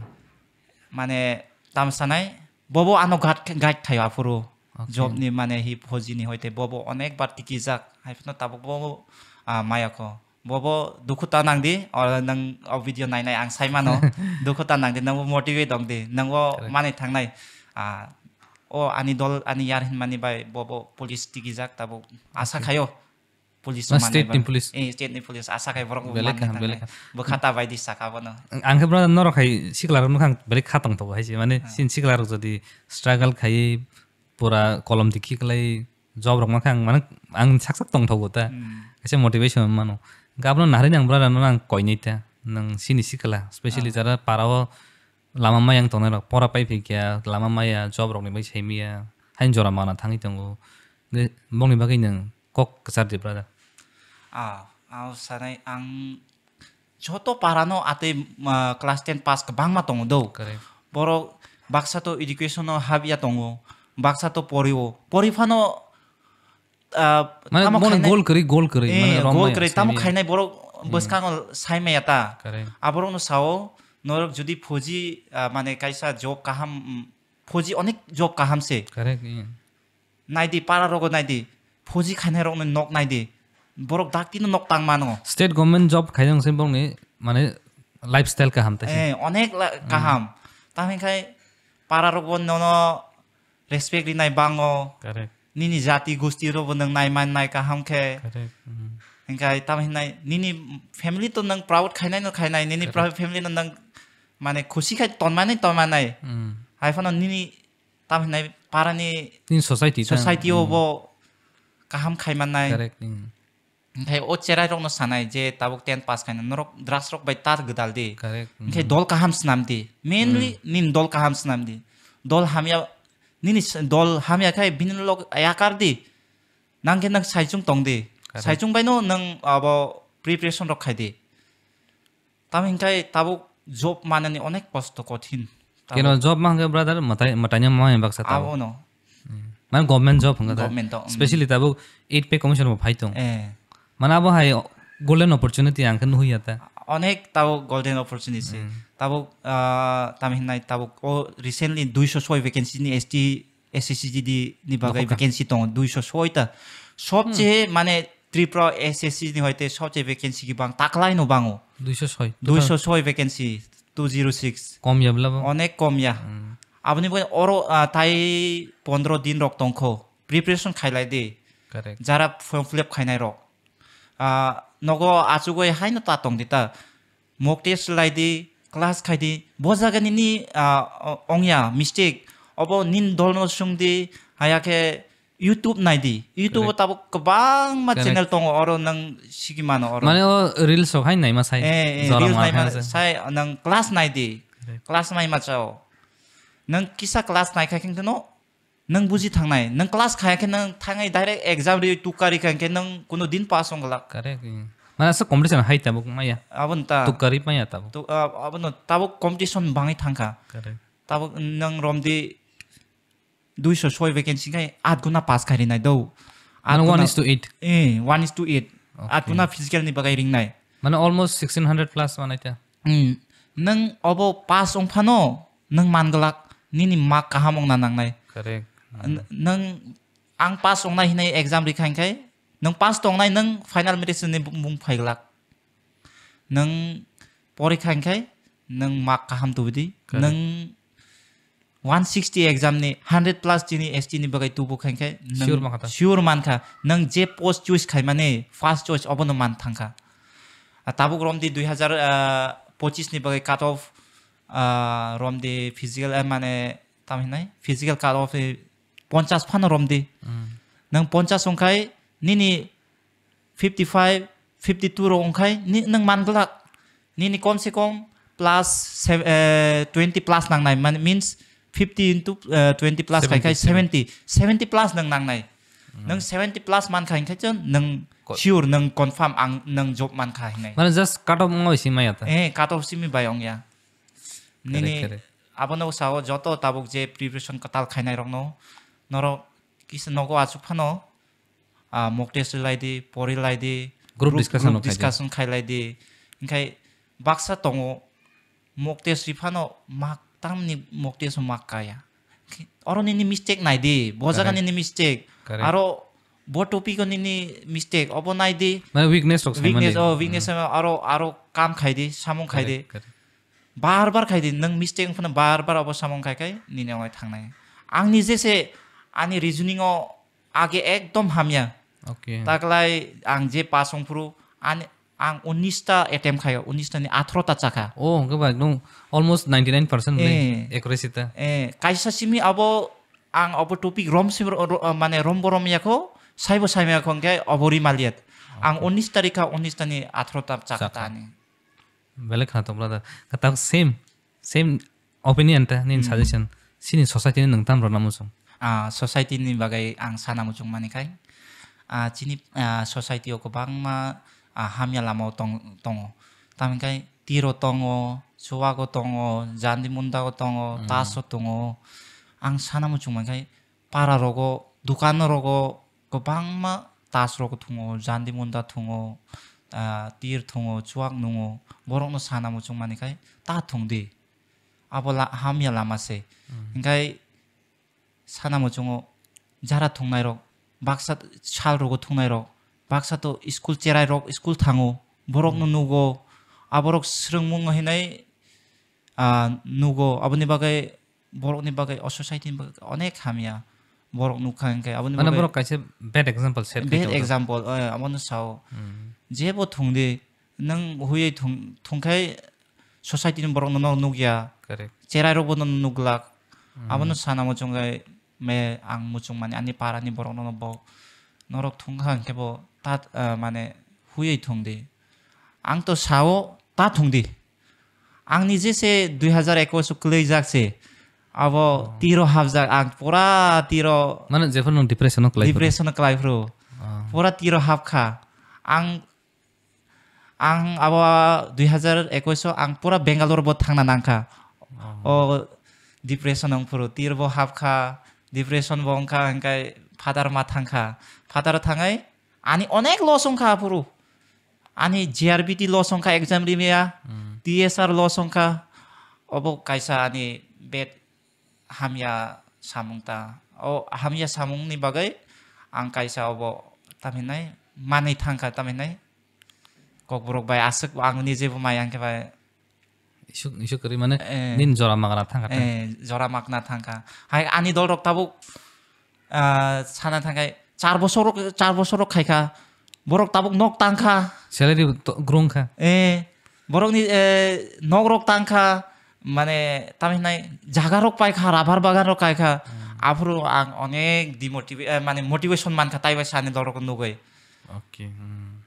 Mane, tam sanai, bobo ano guide, guide khaio aphuru. Okay. Job ni mane hi phoji ni hoite bobo onek bar tikijak. Hai phano tabuk bobo, ah, maya kho. Bobo dukhu ta nang di, o nang o video nai nai ang sai mano. Dukhu ta nang di, nang bo motivate ong di, nang bo Correct. mane thangnai. Ah, o ani dol, ani yar hinmani bai bobo police tikijak tabuk asa Okay. khaio. Police Ma, rok state manai ni ba-, police? Eh, state ni police, asa khai borok bo Belai manai kaham, belai thangnai. Kaham. Bo khata bai di saka bono. Ang khe bro norok hai sikla rok nokha belai kha tong thogo hai se, mane Ah. sin sikla rok jodi struggle khai pura kolom dikhi klai job rok mankha ang mane ang sak sak tong thogo ta. Hmm. Kaisa motivation mano. Gabno nahari nang bro rano ang koi nai ta. Nang sini sikla, specially Ah. jara para o lama maya wng tongnai rok, pora pai phi kya, lama maya, job rok ni bai sai maya, hain jora mana thangwi tongo. Nge bongni bagwi nwng kok kwchar di brother. Ah, ang sanai ang joto para no atwi, ah, class ten pass kwbangma tongo do. Correct. Borok baksa to education o habya tongo, baksa to pori o, pori phano, ah, Mane tamo bono khainai, gol kwrwi, gol kwrwi, eh, mane rom gol maya kwrwi, tamo saimaya. khainai borok Hmm. bwskango saimaya ta. Correct. Aborokno sao, norok jodi phoji, ah, mane kaisa job kaham, mm, phoji onek job kaham se. Correct, yeah. Naidi, para rogo naidi, phoji khainai rokno nok naidi, borok dakti no nok tang mano. State government job khaijak se bongni mane lifestyle kaham ta se. Eh, onek la-, Hmm. kaham. Tamo hinkhe para rok bo nono respect rinai bango. Correct. Nini jati gusti rok bo nwng nai man nai kaham khe. Correct. Hmm. Hinkhe tamo hinai nini family to nwng proud khainai no khainai, nini Correct. pra-, family no nwng mane khusi khai tonmanai tonmanai. Hmm. Hai phano nini tamo hinai parani Nini society ta. society o Hmm. bo kaham khai mannai. Correct. Hmm. Hinkhe o cherai rokno sanai je tabuk ten pass khaina norok drugs rok bai ta gwdal di. Correct. Hinkhe Hmm. dol kaham swnam di. Mainly Hmm. nini dol kaham swnam di. Dol hamya, nini s-, dol hamya khai bini lok yakar di. Nang khe nang saichung tong di. Correct. Saichung bai no nang abo preparation rok khai di. Tamo hinkhe tabuk job manani onek kosto kothin. Tabuk Keno job ma hwnkhe brother, mwtai, mwtaino ma baksa tabuk. Abono. Hmm. Mane government job hwnkhe ta. Government o, hmm. Specially tabuk eight pay commission bo phai tong. Eh. Mane abo hai golden opportunity ang khe nuhya ta. Onek tabuk golden opportunity se. Hmm. Tabuk, ah, tamo hinnai tabuk o recently duiso soi vacancy ni S T S S C G D ni bagwi Nokha. vacancy tongo duiso soi ta. Sobche Hmm. mane Tripura S S C ni hoite sobche vacancy ki bang taklai no bango. Duiso soi. Duiso soi vacancy two zero six. Kom ya bla bo? Onek kom ya. Hmm. Aboni bagwi oro, ah, tai pondro din rok tongkho. Preparation khailai di. Correct. Jara form fill up khainai rok. Ah, nogo achugwi haino ta tong di ta. Mock test lai di, class khai di. Bo jaga nini, ah, o-, ongya, mistake. Obo nin dolno sung di, haya khe YouTube nai di. YouTube o Correct. tabuk kwbangma Correct. channel tongo, oro nang sigi mano oro. Mane o reels rok hai naima sai. Eh, eh, Jora reels ma naima hai sai. sai, nang class nai di. Correct. Class naima chao. Nang kisa class nai khai khe no, Nwng buji thangnai, nwng class khaya khe nwng thangwi direct exam riwi tukari kha, hwnkhe nwng kuno din pass wng glak. Correct, mm. Mane aswk competition hai tabuk maya. Aboni ta. Tukari maya tabuk. Tu-, ah, abono tabuk competition bangwi thangkha. Correct. Tabuk nwng romdi duiso soi vacancy khai aat guna pass khai rinai do. Mane Aat guna one is to eight? Eh, one is to eight. Okay. Aat guna physical ni bagwi ringnai. Mane almost sixteen hundred plus manai ta. Hmm. Nwng obo pass wng phano nwng man glak, nini mark kaham wngna nangnai. Correct. N-, nwng ang pass wngnai hinwi exam rikha hinkhai, nwng pass tongnai, nwng final merit ni bumung phai glak. Nwng porikha hinkhai, nwng mark kaham tubudi, Correct. Nwng one sixty exam ni hundred plus chini S T ni bagwi tubu khain khe nwng Sure mankha ta. Sure mankha. Nwng je post choice khaimani first choice obono man thangkha. A tabuk romdi dui hazar, ah, pochis ni bagwi cut off, ah, romdi physical, eh, mane tam hinai physical cut off, eh, ponchas phano romdi. Hmm. Nwng ponchas wngkhai nini fifty five, fifty two rok wngkhai ni-, nwng manglak. Nini kom se kom plus sev-, eh, twenty plus nangnai, mane means fifty into, eh, twenty plus khai khai seventy, seventy. Seventy plus nwng nangnai. Hmm. Nwng seventy plus mankha hinkhai chwng nwng Ko- sure nwng confirm ang nwng job mankha hinai. Mane just cut off wngwi simi maya ta. Eh, cut off simi bai wngya. Correct, nini correct. Abono sao joto tabuk je preparation kwtal khainai rokno norok kisa nogo achuk phano, ah, mock test rilai di, pori lai di, group discussion group rok khai di. Discussion khai lai di. Hinkhai baksa tongo mock test ri phano mak tamni mock test mak kaya. Oro nini mistake nai di, bo jaga. Correct. Nini mistake. Correct. Aro bo topic o nini mistake, obo nai di. Mane weakness rok saimani. Weakness, oh, weakness. Hmm. Aro, aro kam khai di, samung khai di. Correct, correct. Bar bar khai di, nwng mistake wngphano bar bar obo samung khai khai nini ongoi thangnai. Ang nije se ani reasoning o age ekdom hamya. Okay. Taklai ang je pass wngphuru ani, ang unis ta attempt khayo, unis ta ni atharo ta chakha. Oh, hwnkhe ba ekdom almost ninety nine percent ni accuracy ta. Eh, kaisa simi abo ang obo topic rom sim ro-, ro-, mane rombo romya kho, saibo saimaya kho hwnkhe obo ri maliya. Ang okay. Unis ta rikha, unis ta ni atharo ta chakha. Chakha. Ta ani. Belai khna tong brother. Katak same, same opinion ta nini. Hmm. Suggestion. Sini society ni nwng tam rwna muchung? Ah, society ni bagwi ang sana muchung mani khai. Ah, chini, ah, society o kwbangma, ah, hamya lama o tong-, tongo. Tamni khai tiro tongo, chuwago tongo, jandi mundago tongo, hmm, taso tongo. Ang sana muchung mani khai para rogo, dukan rogo, kwbangma tas rok thungo, jandi munda thungo, ah, tir thungo, chuwak nungo, borokno sana muchung mani khai ta thung di. Abo la-, hamya lama se. Hmm. Hinkhai sana muchungo jara thungnai rok, baksa sal rogo thungnai rok, baksa to school cherai rok school thango, borokno, hmm, nugo, aborok swrwngmung hinai, ah, nugo, aboni bagwi borokni bagwi, o society ni bagwi onek hamya borok nukha hinkhe aboni bagwi. Mane borok kaisa bad example set khai tongo. Bad example, eh, abono sao. Hmm. Jebo thung di, nwng huyai thung, thungkhai society ni borok nono nukya. Correct. Cherai rokbo nono nuklak. Hmm. Abono sana muchungkhai me ang muchungmani ani para ni borok nono bo norok thungkha hinkhe bo ta, eh, mane huyai thung di. Ang to sao ta thung di. Ang nije se dui hazar ekwis o kwlwijak se. Abo, oh, tiro hapjak, ang pura tiro. Mane jephuru nwng depression o kwlai phuru? Depression o kwlai phuru. Ah. Pura tiro hapkha. Ang, ang abo dui hazar ekwis o ang pura Bangalore bo thangna nangkha. Oh. O depression wng phuru tir bo hapkha, depression bo wngkha, hinkhai father ma thangkha. Father o thangai ani onek loss wngkha aphuru. Ani G R B T loss wngkha exam rimaya, hmm, T S R loss wngkha. Obo kaisa ani bad hamya samung ta. O hamya samung ni bagwi ang kaisa obo tamhinai manwi thangkha, tamhinai kokborok bai aswk ang nije bo maya hinkhe bai Isuk, isuk kwrwi mane, eh, nini jora magna thangkha ta? Eh, jora magna thangkha. Hai ani dol rok tabuk, ah, sana thangkhai char bosor rok, char bosor rok khaikha. Borok tabuk nok tangkha. Salary to-, grong kha. Eh, borokni, eh, nok rok tangkha. Mane, tamhinai jaga rok paikha, rubber bagan rok kaikha. Hmm. Aphuru ang onek demotiva-, eh, mane motivation mankha, taibai sani dol rok nugwi. Okay, hmm.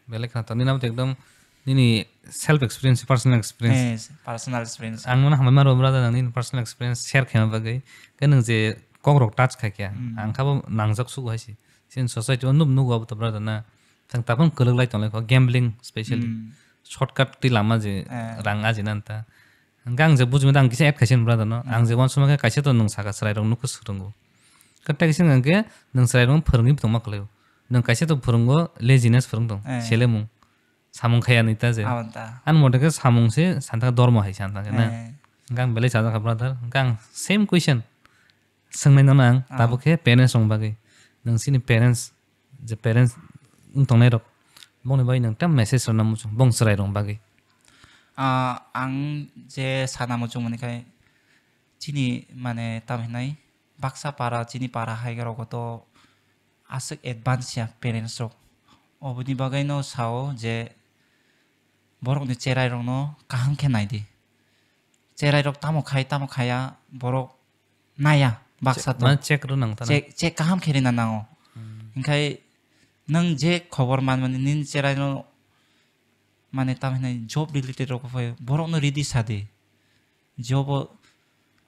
Belai khna to, nini abo to ekdom nini self experience, personal experience. Eh, personal experience. Ang mano hambai maro brother, nang nini personal experience share khaima bagwi. Khe nwng je kok rok touch khai khe, hmm, ang khabo nangjak sugo hai se. Chini society o nuk nugo abo to brother na. Thang tapang kwlwk lai tong lai kho, gambling specially. Hmm. Shortcut twi lama je, eh, rang aji nan ta. Hwnkhe ang je bujima da ang kisa add khaisini brother no. Hmm. Ang je uansukma khe kaisa to nwng saka chwrai rok nukho swrwngo. Khe tei kisa hwnkhe nwng chwrai rok phwrwngwi tongma kwlaio. Nwng kaisa to phwrwngo laziness phwrwng tong, eh, selemung. Samung khaya nwi ta je. Abo ta. Ani mote khe samung se santa dormo hai santa khe na. Eh. Hwnkhe ang belai chajak kha brother. Hwnkhe ang same question swngnai nono ang, ah, tabuk khe parents rok bagwi. Nwng chini parents je parents wng tongnai rok, bongni bai nwng tam message rwna muchung, bong chwrai rok bagwi? Ah, ang je sana muchung mani khai, chini mane tam hinai baksa para, chini para hai rogo to aswk advance ya parents rok. Oboni bagwi no sao je borok ni cherai rok no kaham khe nai di. Cherai rok tamo khai, tamo khaya, borok naya baksa to. Mane check rw nang ta na. Check, check kaham khe rina nango. Hmm. Hinkhai nwng je khobor man mani nini cherai no mane tam hinai job related rok phai borok no ready sa di. Job o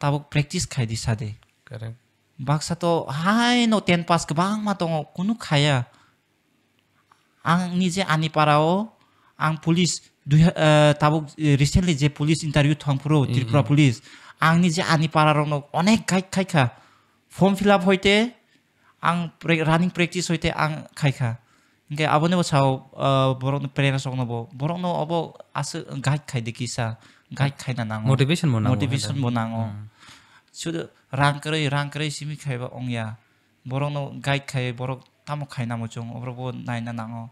tabuk practice khai di sa di. Correct. Baksa to hai no ten pass kwbangma tongo, kunu khaya. Ang nije ani para o ang police dui ha-, eh, tabuk, eh, recently je police interview thang phuru, hmm, Tripura police, ang nije ani para rok no onek guide khai kha. Form fill up hoite ang pra-, running practice hoite ang khai kha. Hinkhe aboni bo sao, ah, borokni parents rokno bo, borokno obo aswk guide khai di kisa, guide khaina nango. Motivation bo nango, motivation bo nango. Hmm. Sudu rang kwrwi, rang kwrwi simi khaiba wngya. Borokno guide khai, borok tamo khaina muchung, oborok bo naina nango.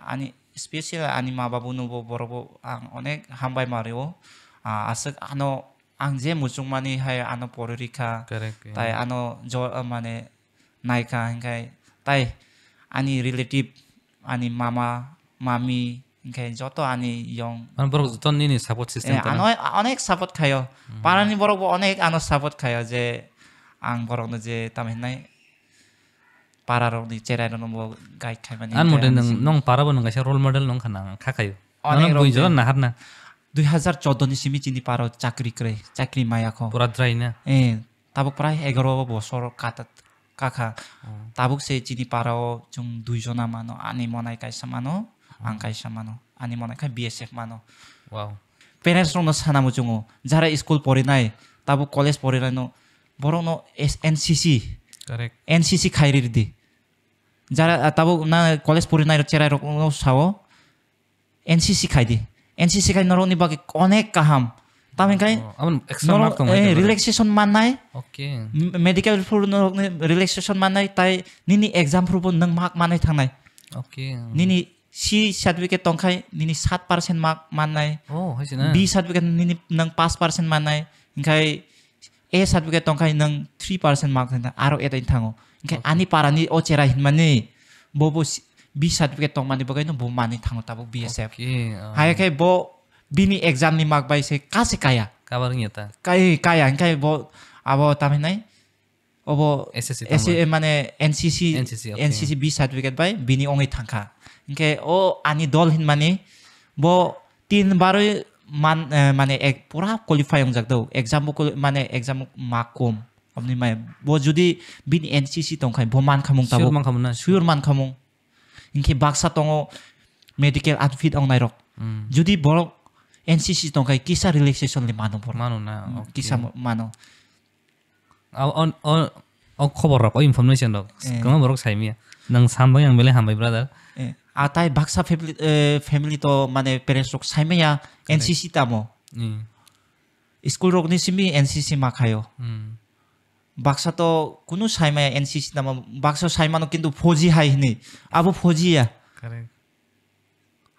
Ani special ani ma babu no bo, borok bo ang onek hambai ma rio. Ah, aswk ano ang je muchungmani hai ano pori rikha. Correct, yeah. Tai ano jo-, mane naikha, hinkhai tai ani relative, ani mama, mami, hinkhai joto ani yong. Mane borok joto nini support system, eh, tana? Ano onek support khayo. Hmm. Parani borok bo onek ano support khayo je ang borokno je tamo hinai para rokni cherai rokno bo guide khaimani. An mode hinkhai nwng, ani nong para bo nwng kaisa role model nong khana kha khayo. Onek. Nang bui rok jora je naharna. Dui hazar chordo ni simi chini paro chakri kwrwi, chakri maya kho. Pura dry na. Eh, tabuk prai egaroh bosor kata, kakha. Hmm. Tabuk se chini para o chwng dui jona mano, ani monai kaisa mano, ang, hmm, kaisa mano. Ani monai kha B S F mano. Wow. Parents rokno sana muchungo, jara school porinai, tabuk college porinai no, borokno S-, N C C. Correct. N C C khai ridi. Jara, ah, tabuk na college porinai rok cherai rokno sao, N C C khai di. N C C khai norokni bagwi onek kaham. Tamo hinkhe, oh, aboni extra norok, mark tong, eh, hai relaxation mannai. Okay. M-, medical phuru norokni relaxation mannai, tai nini exam phuru bo nwng mark manwi thangnai. Okay. Nini C certificate tongkhai nini sat percent mark mannai. Oh, hai se na. B certificate nini nwng pass percent mannai. Hinkhe A certificate tongkhai nwng three percent mark hinta aro eta thango. Hinkhe, okay, ani parani o cherai hinmani bo bo si-, B certificate tongmani bagwi no bo manwi thango tabuk B S F. Okay, ah. Hai khe bo bini exam ni mark bai se kasi kaya. Kabar wngya ta? Kai-, kaya, hinkhe bo abo tamo hinai obo S S C S A, tamo? Mane N C C, N C C, okay. N C C B certificate bai bini wngwi thangkha. Hinkhe o ani dol hinmani bo tin barwi man, eh, mane ek pura qualify wngjak do. Exam bo quali-, mane exam bo mark kom. Aboni mai bo judi bini N C C tongkhai bo mankhamung tabuk. Sure mankhamung na? Sure mankhamung. Hinkhe baksa tongo medical unfit wngnai rok. Hmm. Judi borok N C C tongkhai kisa relaxation le mano borok. Mano na, hmm, okay. Kisa mo-, mano. O, o, o, o khobor rok, o information rok, eh, kwbangma borok sai maya. Nwng sam bai ang belai hambai, brother. Eh, a tai baksa family, eh, family to mane parents rok sai maya, correct, N C C tamo. Hmm. School rok ni simi N C C ma khayo. Hmm. Baksa to kunu sai maya N C C tamo, baksa sai mano kintu fauji hai hini. Abo fauji ya. Correct.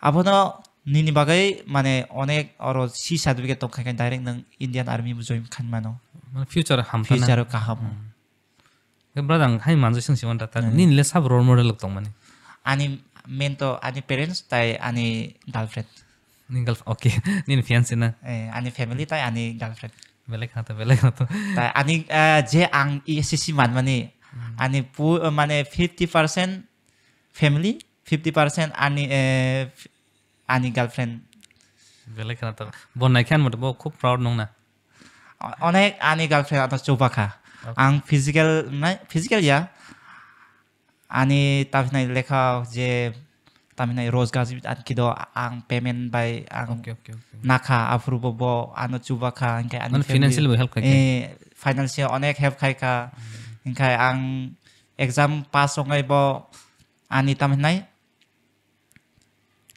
Abono nini bagwi mane onek oro C certificate tong khaikhe direct nwng Indian Army bo join khaimano. Mane future ham ta na? Future o kaham. Hmm. Khe brother, ang hai manjak song simanta ta. Hmm. Nini le sabo role model rok tongmani? Ani main to ani parents tai ani girlfriend. Ni girlf-, okay. Nini fiancé na? Eh, ani family tai ani girlfriend. Belai khna to, belai khna to. Tai ani, eh, je ang S S C manmani, hmm, ani pu-, mane fifty percent family, fifty percent ani, eh, f-, ani girlfriend. Belai khna to. Bo naikhe ani mote bo khub proud nung na? O-, onek ani girlfriend ano chuba kha. Okay. Ang physical nai, physical ya. Ani tamhinai lekha je tamhinai rozgar ji ani kido ang payment bai ang, okay, okay, okay, nakha, aphuru bo, bo ano chuba kha, hinkhe ani, mane, family financial bo help kha khe? Eh, financial onek help khai kha. Hmm. Hinkhe ang exam pass wngnai bo ani tamhinai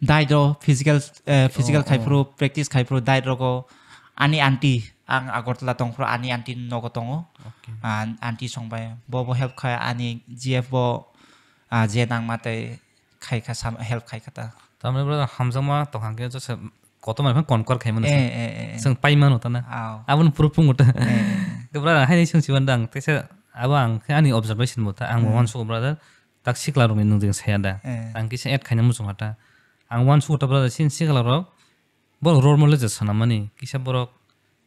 diet rok physical, eh, physical, oh, khai phuru, oh, practice khai phuru diet rogo ani aunty, ang Agartala tong phuru ani aunty nogo tongo. Okay. An-, aunty song bai bo, bo help khai ani G F bo, ah, je nangma tei khai kha sam-, help khai kha ta. Tamni bro hamjakma tong hang khe jose kotor mai phano conquer khai mano. Eh, sa, eh, eh, eh. Chwng pai mano ta na. Aw. Aboni proof wng ta. Eh, eh, eh. Brother, haini swng siban dang, teisa abo ang khe ani observation bo ta, ang bo Hmm. uansukgo brother, tak sikla rokni nwng jeng saya da. Eh. Ang kisa add khaina muchung kha ta. Ang uansukgo ta brother, sin sikla rok, borok role model je swnam mani, kisa borok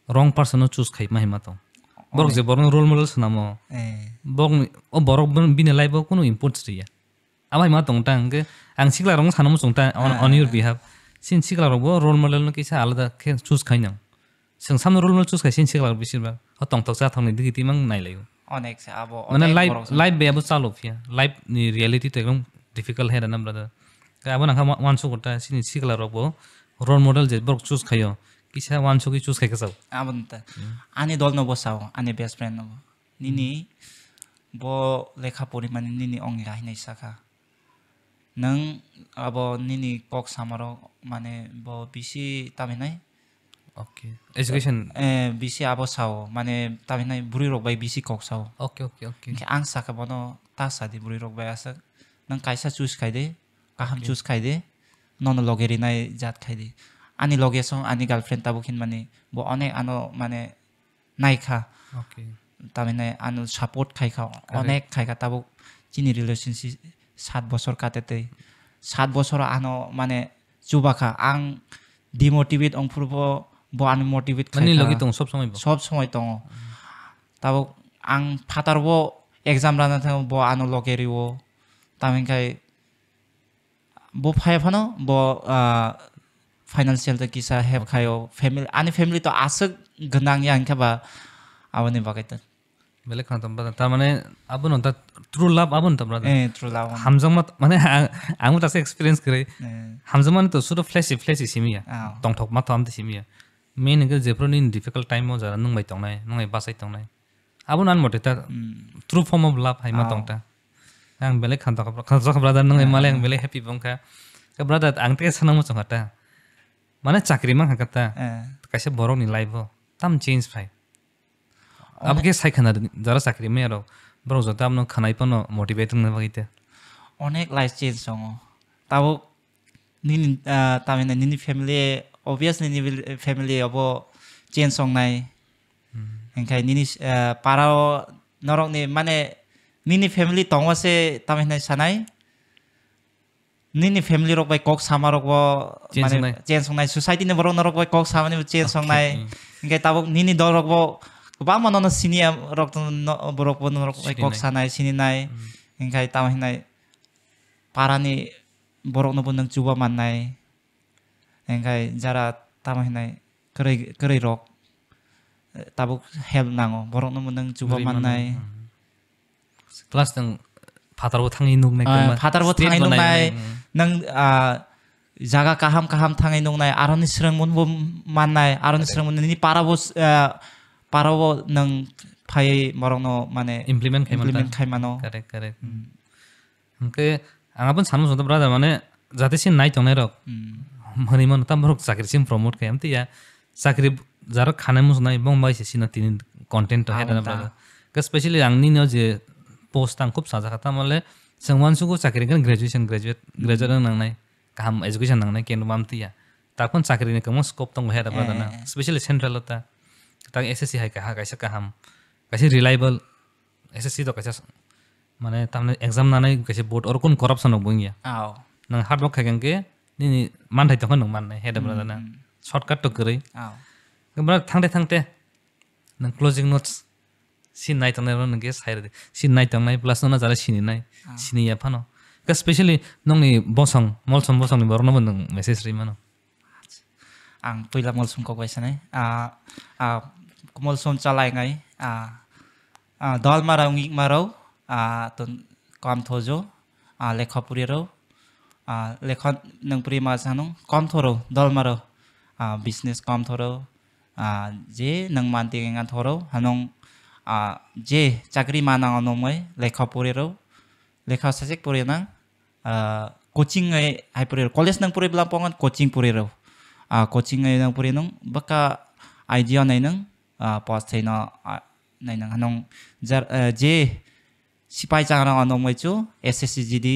wrong person no choose khai ma hima tong. Borok Onek. Je borok no role model swnamo, Eh. borok ni, o borok bon-, bini life o kunu importance riya. Abo hai ma tong ta, hwnkhe ang sikla rok no sana muchung ta on, Ah. on your behalf. Sin sikla rok bo role model no kisa alada khe choose khai nang. Chwng samno role model choose khai sin sikla rok bising ba. O tongthok chathok ni digi timang nai lai o. Onek se abo, Mane onek life, borok se. Life bai abo chalo phiya. Life ni reality to ekdom difficult hai rana brother. Khe abo nang kha wa-, uansukgo ta sini sikla rok bo role model je borok choose khai o. Kisa uansugwi choose khai khe chao. Abo no ta. Hmm. Ani dol no bo sao, ani best friend no bo. Nini Hmm. bo lekha porimani nini ong ya hinai saka. Nwng abo nini kok samarok mane bo bisi tamhinai? Okay. Education. Eh, bisi abo sao, mane tamhinai bwrwi rok bai bisi kok sao. Okay, okay, okay. Hwnkhe ang sakha bono ta sadi bwrwi rok bai aswk. Nwng kaisa choose khai de, kaham Okay. choose khai de, nono loge rinai jat khai de. Ani loge song ani girlfriend tabuk hinmani bo onek ano mane naikha. Okay. Tamhinai ano support khaikha, Correct. Onek khaikha tabuk chini relationship sat bosor kate tei. Sat bosor ano mane chubakha, ang demotivate ongphuru bo, bo ano motivate Mani khaikha. Logi tongo sob somoi bo? Sob somoi tongo. Tabuk ang phatar bo exam rana thango, bo ano loge rio. Tamhinkhai bo phai phano bo, ah, financial tei kisa help Okay. khaio. Family, ani family to aswk gwnang ya hwnkhe ba aboni bagwi to. Belai khna tong brother. Tar mane abono ta true love abono ta brother. Eh, true love. Hamjakma t-, mane ang, ang bo taksa experience kwrwi. Eh. Hamjakmani to sudo flashy, flashy simi ya. Ah. Tongthok ma to amte simi ya. Main hwnkhe jephru nini difficult time o jara nwng bai tongnai, nwng bai bachai tongnai. Abono ani mote ta Hmm. true form of love hai ma Oh. tong ta. Ang belai khanto kha, khanto kha brother, nwng Hmm. male ang belai happy bo wngkha. Khe brother, ang tei sanang muchung kha ta. Mane chakri mankha kha ta. Eh. Kaisa borok ni life o tam change phai. Abo Onek- khe sai khna jara chakri maya rok. Borok joto abono khanai phano motivate wngna bagwi te. Onek life change tongo. Tabuk nini, ah, tamhinai nini family, obvious nini bil-, family abo change tongnai. Hmm. Hwnkhe nini, ah, para o norokni mane nini family tongo se tamhinai sanai. Nini family rok bai kok sama rok bo Change mane wngnai. Change wngnai, society ni borok norok bai kok samani bo change Okay. wngnai. Hmm. Hwnkhe tabuk nini dol rok bo kwbangma nono sini ya rok no, borok bo norok bai kok Sininai. Sanai, sininai. Hmm. Hwnkhe tamhinai parani borokno bo nwng chuba mannai. Hwnkhe jara tamo hinai kwrwi, kwrwi rok, eh, tabuk help nango. Borokno bo nwng chuba Kwrwi mannai. Mannai, hmm. Plus nwng phatar bo thangwi nuknai Ah, kwbangma phatar bo state thangwi bo nuknai. Nainai, hmm. Nwng, ah, jaga kaham kaham thangwi nuknai. Aroni swrwngmung bo mannai. Aroni Correct. Swrwngmung nini para bo, ah, para bo nwng phaiwi borokno mane Implement khai mano. Implement khai mano. Correct, correct. Hmm. Hwnkhe ang aboni sanmung songdo brother, mane jate se nai tongnai rok Hmm. hwnwi mano, tamo borok chakri se promote khai amtwi ya. Chakri jaro khanai muchunai bong bai se sino tini content to Hmm, head ta. Brother. Khe specially ang nini o je post ang khub sajak kha, tamo le chwng uansukgo chakri hwnkhe graduation, graduate, Hmm. Graduate wng nangnai, kaham education nangnai, khe numa amtwi ya. Takon chakri ni kwbangma scope tongo head brother na. Eh. Specially central o ta. Tak S S C hai kaha-, kaisa kaham, kaisa reliable S S C to kaisa s-, mane tamni exam nanai kaisa board, oro kun corruption rok bo wngya. Aw. Nang hard work khaikhe nini manthai tongkha nang mannai, head of Hmm, na. Hmm. Shortcut to kwrwi. Aw. Khe bwrwi thangte thangte nang closing notes si nai tongnai rok nang khe sai rwdi. Si nai tongnai plus no jara sini nai. Aw. Sini ya phano. Khe specially nongni bosong, Molsom bosongni borok no bo nang message rwi mano. Ang puila Molsom kok bai sanai. Ah, ah, Molsom chalai ngai. Ah, ah, dol marok, ngik marok, ah, ton kam thojo, ah, lekha puri rok, ah, lekha nang puri ma sanung, kom thoro, dol maro, ah, business kom thoro, ah, je nang manti ngan thoro, hanung, ah, je chakri ma nang ano mai, lekha puri rok, lekha sasek puri nang, ah, coaching ngai hai puri rok. College nang puri bla pongan coaching puri rok. Ah, coaching ngai nang puri nung baka idea nai nung, ah, pass thai no, ah, nai nung hanung jar, ah, je sipai chang rok ano mai chu S S C G D,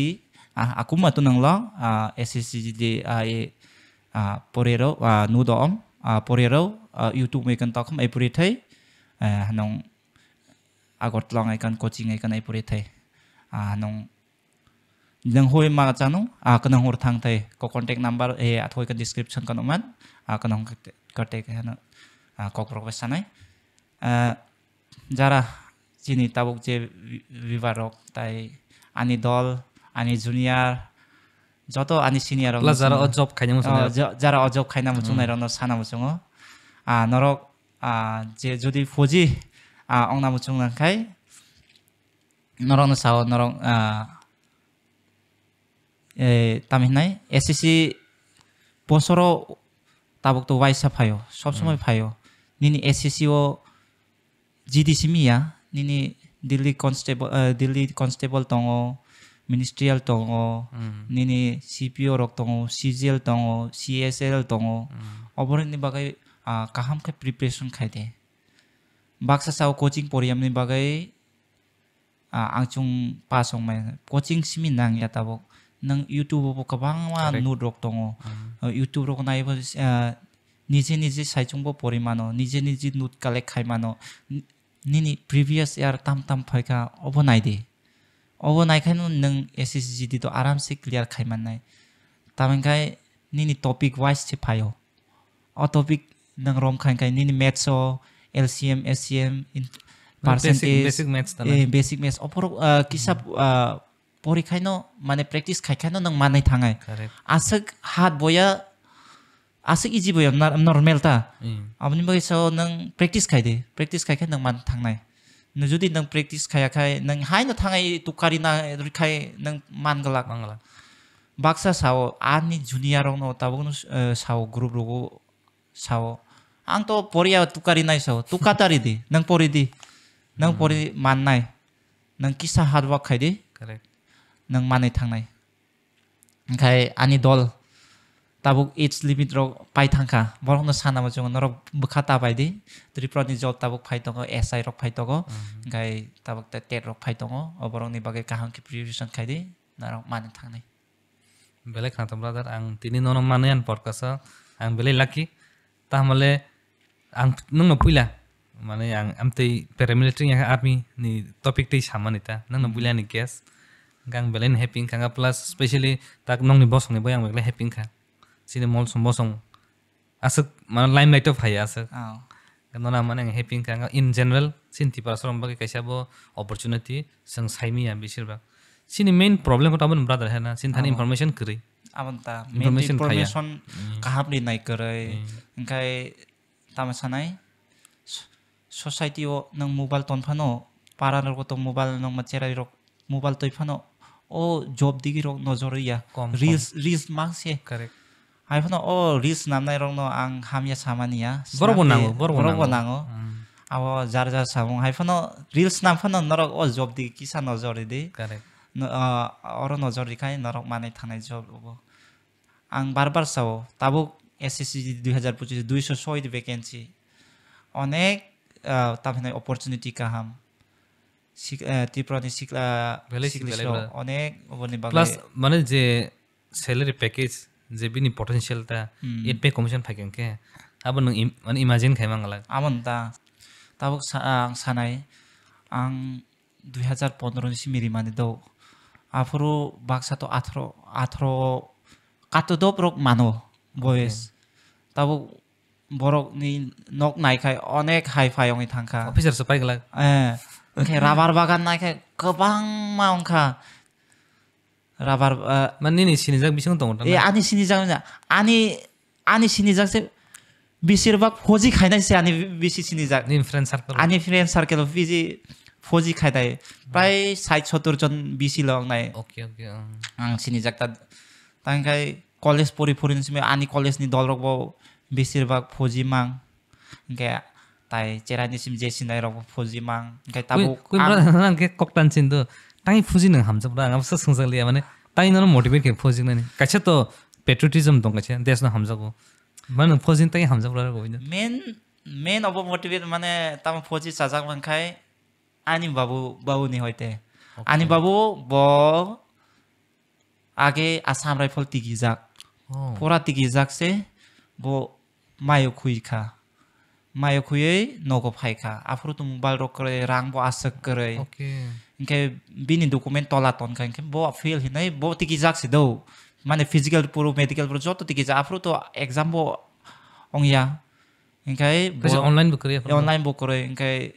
ah, akuma tu nang lo, ah, S S C G D, ah, e, ah, puri rok, ah, nu do om, ah, puri rok, ah, YouTube mai kan tokham ai puri thai, ah, hanung Agartala wng ai kan, coaching ai kan ai pore thai. Ah, nung, nung hoi ma chanu, ah, kanang hor thang thai. Ko contact number, eh, athoi ka description ka nung man, ah, kanang ka te, ka te ka hano, ah, kok rok bai sanai. Ah, jara chini tabuk je vi-, viewer rok tai ani dol, ani junior, joto ani senior rok Plus jara o job khaina muchung oh, nai rok. Ja-, jara o job khaina muchung nai Hmm. rok no sana muchungo. Ah, norok, ah, je jodi phoji, ah, ongna muchung nang khai, norok no sao, norok, ah, eh, tamo hinai S S C bosoro tabuk to waisa phaio, sob somoi Hmm. phaio. Nini S S C o G D C miya, nini Delhi constable, eh, Delhi constable tongo, ministerial tongo, Hmm. nini C P O rok tongo, C G L tongo, C S L tongo. Hmm. Oboroni bagwi, ah, kaham khe preparation khai de. Baksa sao coaching poriyamni bagwi, ah, ang chung pass wngmai. Coaching simi nang ya tabuk. Nang YouTube o bo kwbangma Correct. note rok tongo. Hmm. Ah, YouTube rok naibo, ah, nije nije saichung bo pori mano, nije nije note collect khai mano. N-, nini previous year tam tam phaikha, obo nai di. Obo nai khaino nwng S S C G D to aram se clear khai mannai. Tamo hwn khai nini topic wise se phaio. O topic nwng rom khai khai nini maths o L C M, S C M, in-, Mane basic, percentage, basic maths ta na? Eh, basic maths. Ophoro, ah, kisa, Hmm. ah, pori khaino, mane practice khai khaino nwng manwi thangnai. Correct. Aswk hard boya, aswk easy boya, nor-, normal ta. Hmm. Aboni bagwi sao nwng practice khai di. Practice khai khe nwng man thangnai. Nwng jodi nwng practice khaya khai, nwng haino thangai tukari na rwkhai nwng man glak. Man glak. Baksa sao, ani junior rokno tabukno, eh, sao group rogo sao. Ang to poriya tukari nai sao. Tukatari di, nwng pori di. Nwng Hmm. pori mannai. Nwng kisa hard work khai di. Correct. Nwng manwi thangnai. Hwnkhe ani dol tabuk age limit rok pai thangkha. Borokno sana muchungo norok bwkha ta bai di. Tripura ni job tabuk phai tongo, S I rok phai tongo. Hmm. Hwnkhe tabuk te tet rok phai tongo. O borokni bagwi kaham khe preparation khai di. Norok manwi thangnai. Belai khna to brother, ang tini nono manwi ani podcast o, ang belai lucky. Tahmale ang nwngno puila, mane ang amtwi paramilitary ya army ni topic twi samani ta, nwngno Hmm. puila ni guest. Hwnkhe ang belai no happy wngkha, plus specially tak nokni bosongni bai ang belai happy wngkha. Chini Molsom bosong aswk mane limelight o phaiya aswk. Oh. Nono ang mane ang happy wngkha. In general, chini Tiprasa rok bagwi kaisa bo opportunity chwng saimanya beshirbak. Chini main problem khe tabuk brother hai na, chini thani Oh. information kwrwi. Aboni ta, main Information khaya. information Hmm. kaham rinai kwrwi. Hmm. Hwnkhe tamo sanai, so-, society o nwng mobile ton phano, para rogo to mobile nwng ma cherai rok mobile twi phano o job digi rok nojor ya. Kom, reels, kom. Reels mang se. Correct. Hai phano o reels namnai rokno ang hamya samani ya. Borok bo Snap nango, di, borok bo borok bo nango. nango. Hmm. Abo jar jar samung. Hai phano reels nam phano norok o job digi kisa nojor ridi. Correct. No, ah, oro nojor rikhai norok manwi thangnai job bo. Ang bar bar sao, tabuk S S C dui hazar pochis, duiso soi di vacancy. Onek, ah, tamo hinai opportunity kaham. Sik-, eh, Tripura ni sikla, Belai sikla sikla rok belai. Onek oboni bagwi. Plus, mane je salary package, je bini potential ta, Hmm. eight pay commission phai khe, abo nwng im-, mane imagine khai mangala. Abo ta. Tabuk sa-, ang sanai, ang dui hazar pondro ni simi rimani do. Aphuru baksa to athro, athro kato dop rok mano boyes. Okay. Tabuk borok ni nok naikhai onek hai phai wngwi thangkha. Officer se pai glak. Eh, khe rubber bagan naikhai kwbangma wngkha. Rubber, eh, Man nini sinijak bising tongo ta eh, na? Ani sinijak na, ani, ani sinijak se bisir bak phoji khainai se ani bisi sinijak. Nini friend circle? Ani friend circle o bisi phoji khainai. Prai sait sottor jon bisi lo wngnai. Okay, okay, um. Ang sinijak ta, tangkai college pori pori ni simi ani college ni dol rok bo bisir bak phoji mang. Hingke tai cherai ni sim je sinai rok phoji mang. Hingke tabuk kui ang brother, nang ke kok tan chin do. Tangi phoji nang hamjak bra, ang abo swk swngjak liya, mane tangi nono motivate khe phoji nani. Kaisa to patriotism tong kaisa, desh no hamjago. Mane nang phoji tangi hamjak bra go. Main, main obo motivate mane tamo phoji chajak man khai ani babu, babu ni hoite. Okay. Ani babu bo Age Assam Rifle tigijak. Oh. Pura tigijak se bo mayo khui kha. Mayo khuyui nogo phaikha. Aphuru to mobile rok kwrwi, rang bo aswk kwrwi. Okay. Hinkhe bini document tola tonkha, hinkhe bo fail hinwi bo tikijak se do. Mane physical puro, medical puro joto tikijak. Aphuru to exam bo ongya. Hinkhe Kaisa bo online bo kwrwi aphuru. online bo kwrwi, hinkhe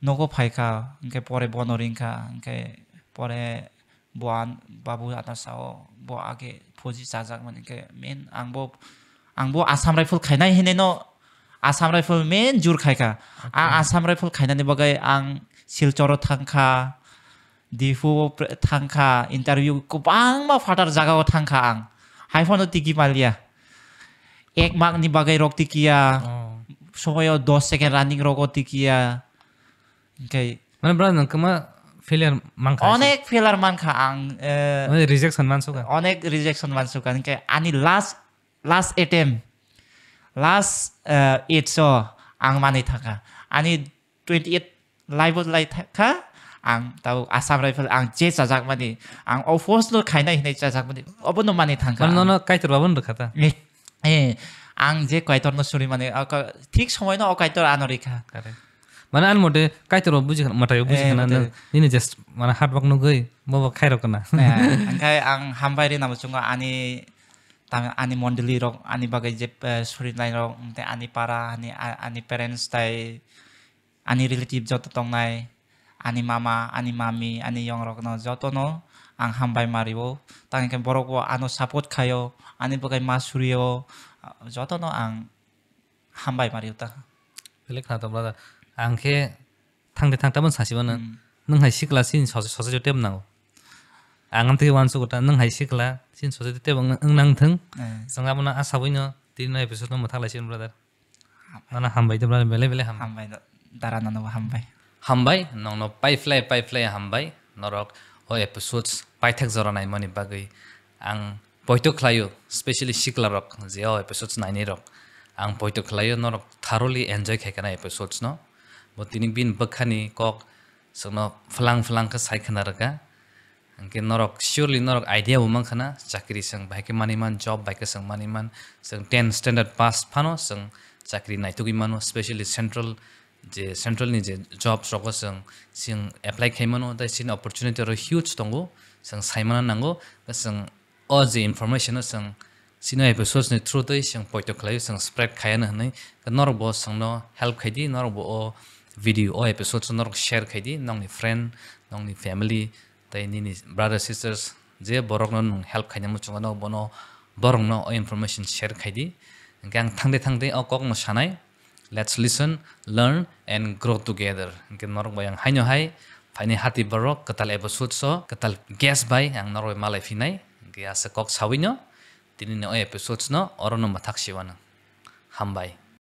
nogo phaikha, hinkhe pore bono ringkha, hinkhe pore bo an-, babu ano sao, bo age phoji chajakmani, hinkhe main ang bo, ang bo Assam Rifle khainai hinwi no, Assam Rifle main jur khaikha. Ang Assam Rifle khainani bagwi ang Silchoro thangkha, Diphu thangkha, interview kwbangma phatar jagao thangkha ang. Haiphano tiki maliya. Ek mark ni bagwi rok tikiya. Oh. Somoyo dos second running rogo tikiya. Hinkhe Mane bro, nang kama failure mankha. Onek failure mankha ang, eh, Mane rejection mansukha. Onek rejection mansukha. Hinkhe ani last, last attempt, last, eh, eight so ang mani thangkha. Ani twenty eight live lai thangkha. Ang tau Assam Rifle ang je chajakmani, ang o post no khainai hinwi chajakmani, obo no mani thangkha. Mane nono Kaitor babu no rwkha ta. Eh, eh, ang je Kaitor no suri mani, thik somoi no o Kaitor ano rikha. Correct. Mane ani mote Kaitor bo buji khana, mwtai bo buji Eh, khana mwtai. Nini just mane hard work nugwi bo bo khairok kana. Eh, angkhai ang hambai rina muchungo ani tang-, ani mondoli rok, ani bagwi je, eh, surinai rok, tei ani para, ani, a-, ani parents tai ani relative joto tongnai, ani mama, ani mami, ani yong rokno jotono ang hambai mario. Tang hinkhe borok bo ano support khaio, ani bagwi ma surio, jotono ang hambai mario ta. Bele khna to brother. Ang khe thangde thang tabon sasi bana. Nung hai sikla sin sosa sosa jotem nango. Ang am tei wansu kota nung hai sikla sin sosa jotem ang nang thung. Eh. Sanga bana asa boino tino episode no mathak lai sin brother. Nana hambai de brother, bele bele hambai. Hambai da-, dara nano hambai. Hambai, nongno paiflai paiflai hambai, norok o episodes paithak jora naimani bagwi ang poito khlaio, specially siklarok je o episodes nainai rok. Ang poito khlaio norok thoroughly enjoy khai kana episodes no. Bo tini bin bwkhani kok songno phlang phlang khe sai khna rwkha. Hingke norok surely norok idea bo mankha na, chakri chwng bahai khe manwi man, job bai khe chwng manwi man, chwng ten standard pass phano chwng chakri naitugwi mano, specially central je central ni je jobs rogo chwng, chwng apply khai mano, tei chini opportunity oro huge tongo, chwng sai mana nango, chwng o je information no chwng chini episodes ni through twi chwng poito khlaio, chwng spread khaiya no hwnwi, norok bo chwngno help khai di, norok bo o video o episodes no norok share khai di, nongni friend, nongni family, tei nini brother sisters je borokno nwng help khaina muchungo no, bono, borokno o information share khai di. Hingke ang thangde thangde o kokno sanai, let's listen, learn and grow together. Hingke norok bai ang haino hai phaini hati borok kwtal episodes o kwtal guest bai ang norok bai malai phinai. Hingke asa kok sawino tini ni o episodes no oro no mathak siwano. Hambai.